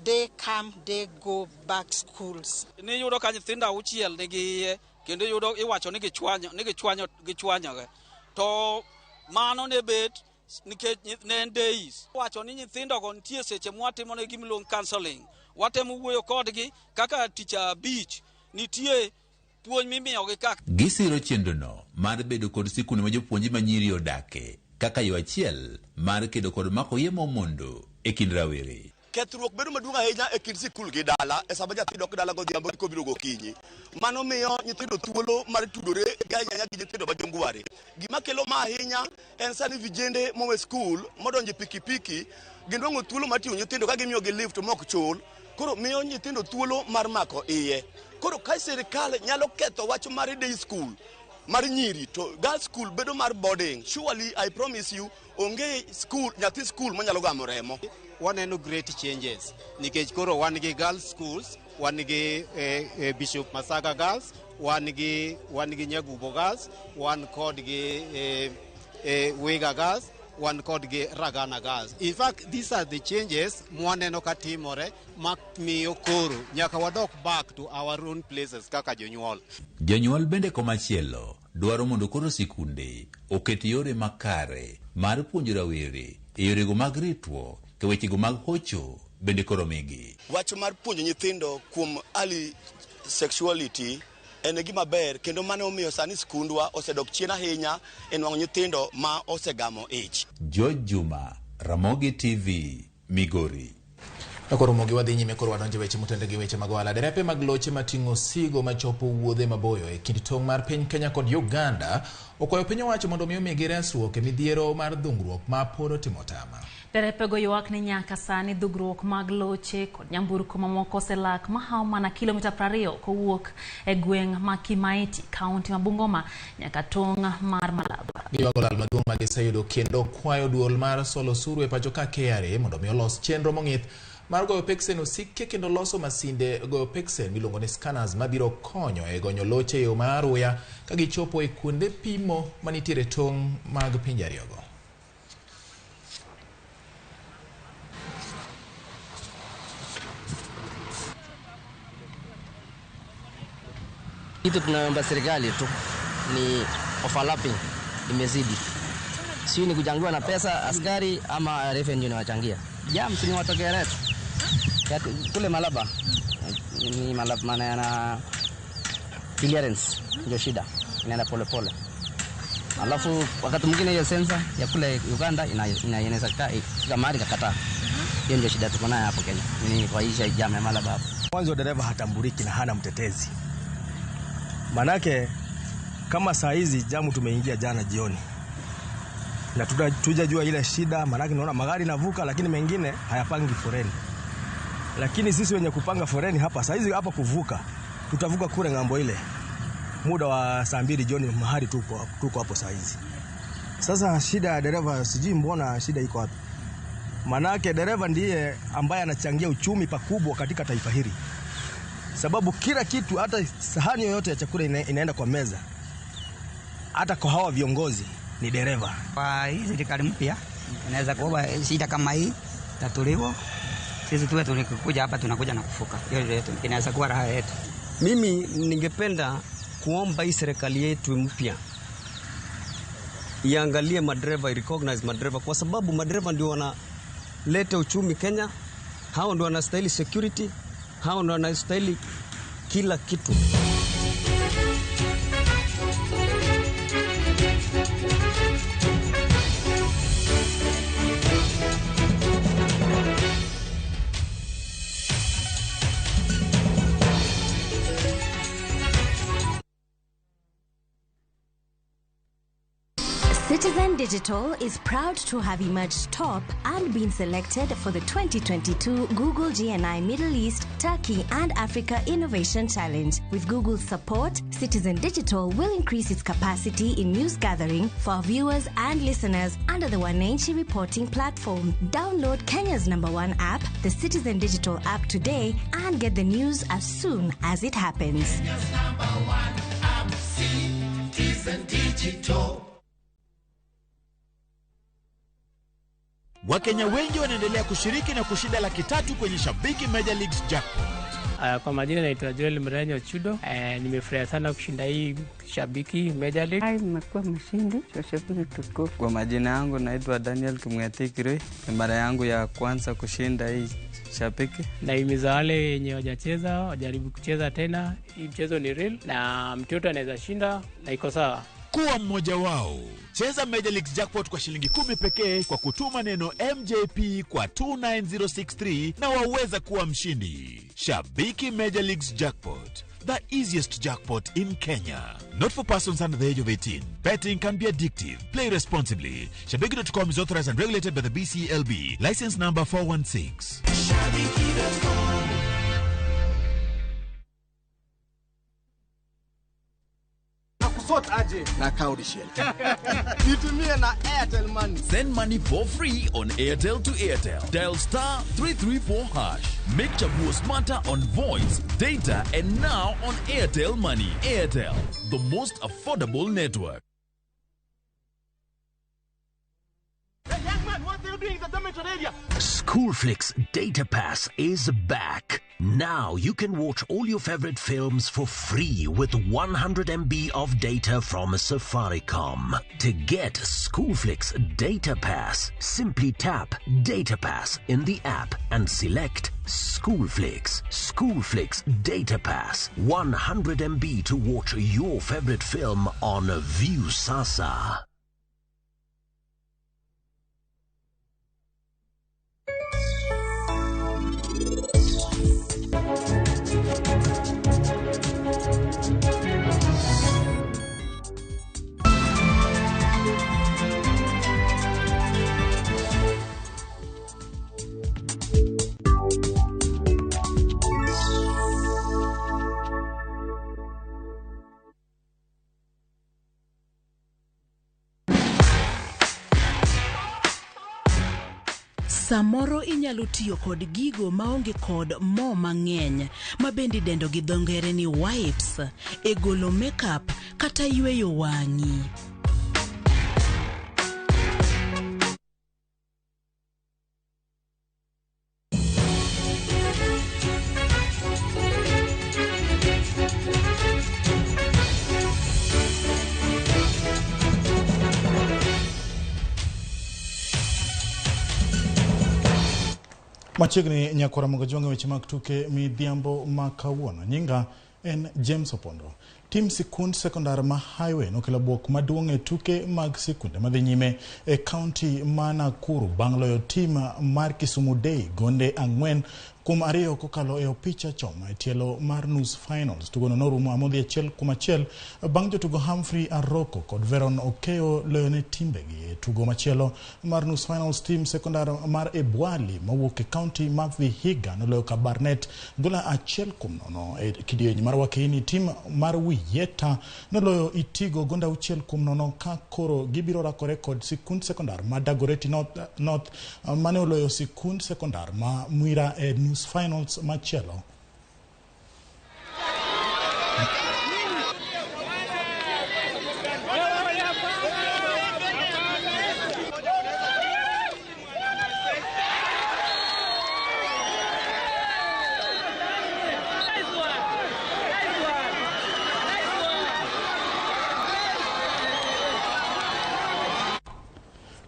day come, day go back schools. Ni yudo ka nyithindo 6 nigi iye kendo yudo iwacho ni gichwanyoge. To mano ne bet nikech ne en days. Wacho ni nyithindogo nitie seche mwatimo negi gimiluongo counseling. Watemo wuoyo kodgi kaka tich 5 nitie puonj mimiyogi kaka. Gisiro chenrono mar bedo kod sikunde ma jopuonje manyiri odake kaka yo achiel mar kedo kod mako iye momondo e kind rawere. Kethruok bedo maduong' ahinya e kind sikul gi dala e sama nyathi dok dala godhiambo kobiro gokinyi. Mano miyo nyithindo thuolo mar tudore ahinya gi nyithindo ma jongware. Gima kelo ma ahinya en sani vijende mowe skul modonje pikipiki ginwang'o thuolo mar ting'o nyithindo ka gimiyogi lift mok chul. Koro miyo nyithindo thuolo mar mako iye. Koro ka sirikal nyalo ketho wach mar day school mar nyiri to girls school bedo mar boarding. Surely I promise you onge school nyathi school manyalo gamo remo. Waneno great changes nikech koro wan gi girls schools, wan gi Bishop Masaga girls, wan gi Nyagubo girls, wan kod gi Wiga Girls, wan kod gi Ragana Girls. In fact, these are the changes mwaneno ka timore ma miyo koro nyaka wadok back to our own places kaka jonyuol. Jonyuol bende komachielo dwaro mondo koro sikunde oket yore makare mar puonjo rawere e yorego mag ritruok e wechego mag hocho bende koro migi. Wach mar puonjo nyithindo kuom early sexuality en gima ber kendo mano omiyo sani skundwa osedok chien ahinya e nwang'o nyithindo ma osegamo ich. George Juma, Ramogi TV, Migori. Koro mogi wadhi nyime koro wadonjo weche motende gi weche mag ohala. Derepe mag loche mating'o osigo machopo wuodhe maboyo e kind tong' mar piny Kenya kod Uganda okwayo piny owacho mondo mi omigi resruok e midhiero mar dhungruok ma pod otimo tama. Derepego ywak ni nyaka sani dhugruok mag loche kod nyamburko mamoko oselak mahawo mana kilomita 20 kowuok e gweng' ma Kimaiti, kaunti ma Bungoma nyaka tong' mar Malaba. Giywago lal maduong' ma giseyudo kendo kwayo duol mar solo osuru e pacho ka KRA mondo mi olos chenro mong'ith mar goyo peksen osike kendo loso masinde goyo peksen miluongo ni scanners mabiro konyo e gonyo loche e yo ma aruya ka gichopo e kuonde pimo manitiere tong' mag pinje ariyogo. Kitu tunaomba serikali tu ni overlapping imezidi, sio ni kuchangiwa na pesa askari ama revenue inawachangia. Jam si ni watokea retu kule Malaba ni Malaba maana yana clearance ndio shida, inaenda pole pole. Alafu wakati mwingine hiyo sensa ya kule Uganda inaweza kama mahali kakataa. Hiyo ndio shida tuko nayo hapo Kenya. Ni kwa hii jam ya Malaba hapo. Mwanzo dereva hatambuliki na hana mtetezi. Manake kama saa hizi jamu tumeingia jana jioni na tujajua ile shida, manake naona magari navuka lakini mengine hayapangi foreni. Lakini sisi wenye kupanga foreni hapa saa hizi hapa kuvuka, tutavuka kule ng'ambo ile muda wa saa 2 jioni mahali tuko hapo saa hizi. Sasa shida ya dereva sijui mbona shida iko wapi. Manake dereva ndiye ambaye anachangia uchumi pakubwa katika taifa hili. Sababu kila kitu, hata sahani yoyote ya chakula inaenda kwa meza. Hata kwa hawa viongozi ni dereva. Kwa hii serikali mpya inaweza kuwa shida kama hii tatuliwa. Sisi tuwe tunakuja hapa tunakuja na kufuka. Hiyo yetu inaweza kuwa raha yetu. Mimi ningependa kuomba hii serikali yetu mpya iangalie madereva, recognize madereva, kwa sababu madereva ndio wanaleta uchumi Kenya. Hao ndio wanastahili security, hao ndio wanastahili kila kitu. Citizen Digital is proud to have emerged top and been selected for the 2022 Google GNI Middle East, Turkey and Africa Innovation Challenge. With Google's support, Citizen Digital will increase its capacity in news gathering for our viewers and listeners under the Wananchi reporting platform. Download Kenya's #1 app, the Citizen Digital app today, and get the news as soon as it happens. Kenya's #1 app, Citizen Digital. Wakenya wengi wanaendelea kushiriki na kushinda 300,000 kwenye Shabiki Major Leagues Jackpot. Kwa majina naitwa Joel Mrenyo Chudo. Nimefurahia sana kushinda hii Shabiki Major League. Nimekuwa mshindi wa Shabiki tukufu. Kwa majina yangu naitwa Daniel Kimweti Kirui. Ni mara yangu ya kwanza kushinda hii Shabiki. Nahimiza wale wenye hawajacheza wajaribu kucheza tena. Hii mchezo ni real na mtoto anaweza shinda na iko sawa. Kuwa mmoja wao. Cheza Major Leagues Jackpot kwa shilingi 10 pekee kwa kutuma neno MJP kwa 29063 na waweza kuwa mshindi. Shabiki Major Leagues Jackpot, the easiest jackpot in Kenya. Not for persons under the age of 18. Betting can be addictive. Play responsibly. Shabiki.com is authorized and regulated by the BCLB. License number 416. Shabiki.com. Aje na Kauri Shell. Nitumie na Airtel Money. Send money for free on Airtel to Airtel. Dial *334#. Make Chaguo smarter on voice, data, and now on Airtel Money. Airtel, the most affordable network. Man, what are you doing in the dormitory area? Schoolflix Data Pass is back. Now you can watch all your favorite films for free with 100 MB of data from Safaricom. To get Schoolflix Data Pass, simply tap Data Pass in the app and select Schoolflix. Schoolflix Data Pass. 100 MB to watch your favorite film on Viusasa. Samoro inyalo tiyo kod gigo maonge kod mo mang'eny ma bende idendo gi dho ngere ni wipes e golo makeup kata yweyo wang'i. Machiegni nyakwara Moga weche mag tuke midhiambo ma kawuono. Nyinga en James Opondo. Tim sikund sekondar ma Highway nokelo buok maduong' e tuke mag sikunde madhi nyime e kaunti ma Nakuru bang' loyo tim mar Kisumu Day gonde 4-2 kokalo e opich achoma e tielo mar nus finals. Tugono norumo amodhi 1-1 bang' jotugo Humphrey Aroko kod Veron Okeo loyo ne timbegi. E tugo machielo mar nus finals, tim sekondar mar Ebwali mowuok e kaunti ma Vihiga noloyo Kabarnet gola 1-0. E kidieny mar Wakeini, tim mar Yeta noloyo Itigo gonde 6-0 ka koro gibiro rakore kod sikund sekondar ma Dagoretti North mane oloyo sikund sekondar ma Mwira e nus finals machielo.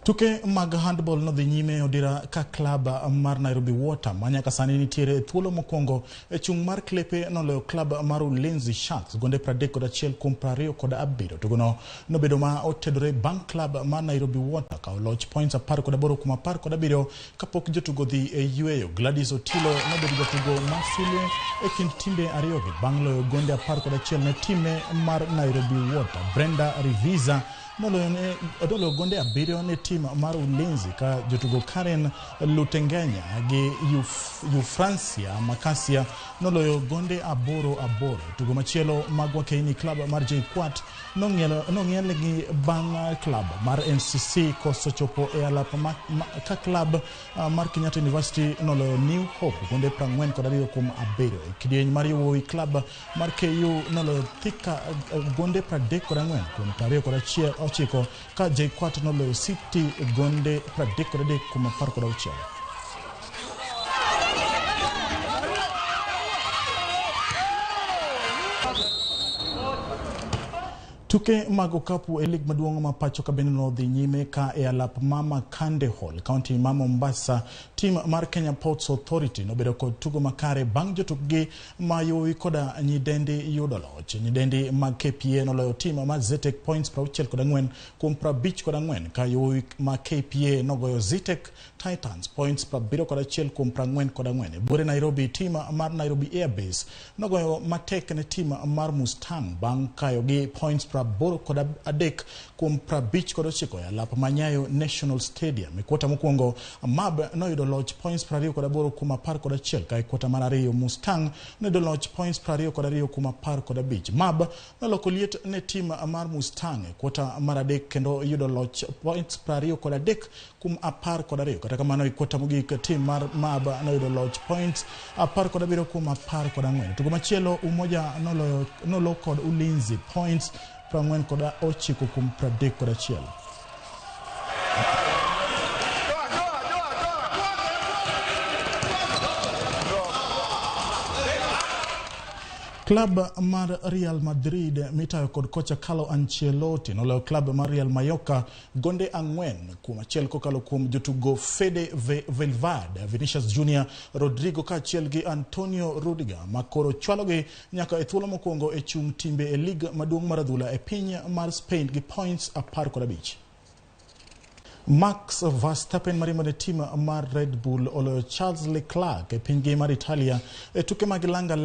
Tuke mag handball nodhi nyime odira ka klab mar Nairobi Water ma nyaka sani nitiere e thuolo mokwongo e chung' mar klepe noloyo klab mar Ulinzi Sharks gonde 31-27. Tugono nobedo ma otedore bang' klab mar Nairobi Water kawo loch points 18-17 kapok jotugo dhi e yweyo. Gladys Otilo nobedo jatugo masulwe e kind timbe ariyogi bang' loyo gonde 11 ne time mar Nairobi Water. Brenda Riviza noloyo gonde 7 ne tim mar Ulinzi ka jotugo Karen Lutengenya gi Eufrancia Makasia noloyo gonde 8-8. Tugo machielo mag Wakeini, klab mar JKUAT nong'iel gi bang' klab mar NCC koso chopo e alap ka klab mar Kenyatta University noloyo New Hope gonde 42-7. E kidieny mar yawuowi, klab mar KU noloyo Thika gonde 34-29 ka JKUAT noloyo City gonde 33-16. Tuke mag okapu e lig maduong' ma pacho ka bende nodhi nyime ka e alap ma Makande Hall, kaunti ma Mombasa. Tim mar Kenya Ports Authority nobedo kod tugo makare bang' jotukgi ma yowuowi koda nyidendi yudo loch. Nyidendi mag KPA noloyo tim mar Zetech points 64-54 ka yowuowi ma KPA nogoyo Zetech Titans points 71-44. E buore Nairobi, tim mar Nairobi Airbase nogoyo matek ne tim mar Mustang bang' kayogi points 83-59 e alap ma Nyayo National Stadium. E kwota mokwongo, MAB noyudo loch points 28-11 ka e kwota mar ariyo Mustang noyudo loch points 22-15. MAB noloko liet ne tim mar Mustang e kwota mar adek kendo yudo loch points 23-12. Kata kamano, e kwota mogik tim mar MAB noyudo loch points 17-14. Tugo machielo, Umoja nolo kod Ulinzi points 49-31. Klab mar Real Madrid mitayo kod kocha Carlo Ancelotti noloyo klab mar Real Mallorca gonde 4-1 kokalo kuom jotugo Fede Valverde, Vinicius Junior, Rodrigo kaachiel gi Antonio Rudiger ma koro chwalogi nyaka e thuolo mokwongo e chung' timbe e lig maduong' mar adhula e piny mar Spain gi points 15. Max Verstappen mariembo ne tim mar Red Bull oloyo Charles Leclerc e pinygi mar Italia e tuke mag langa.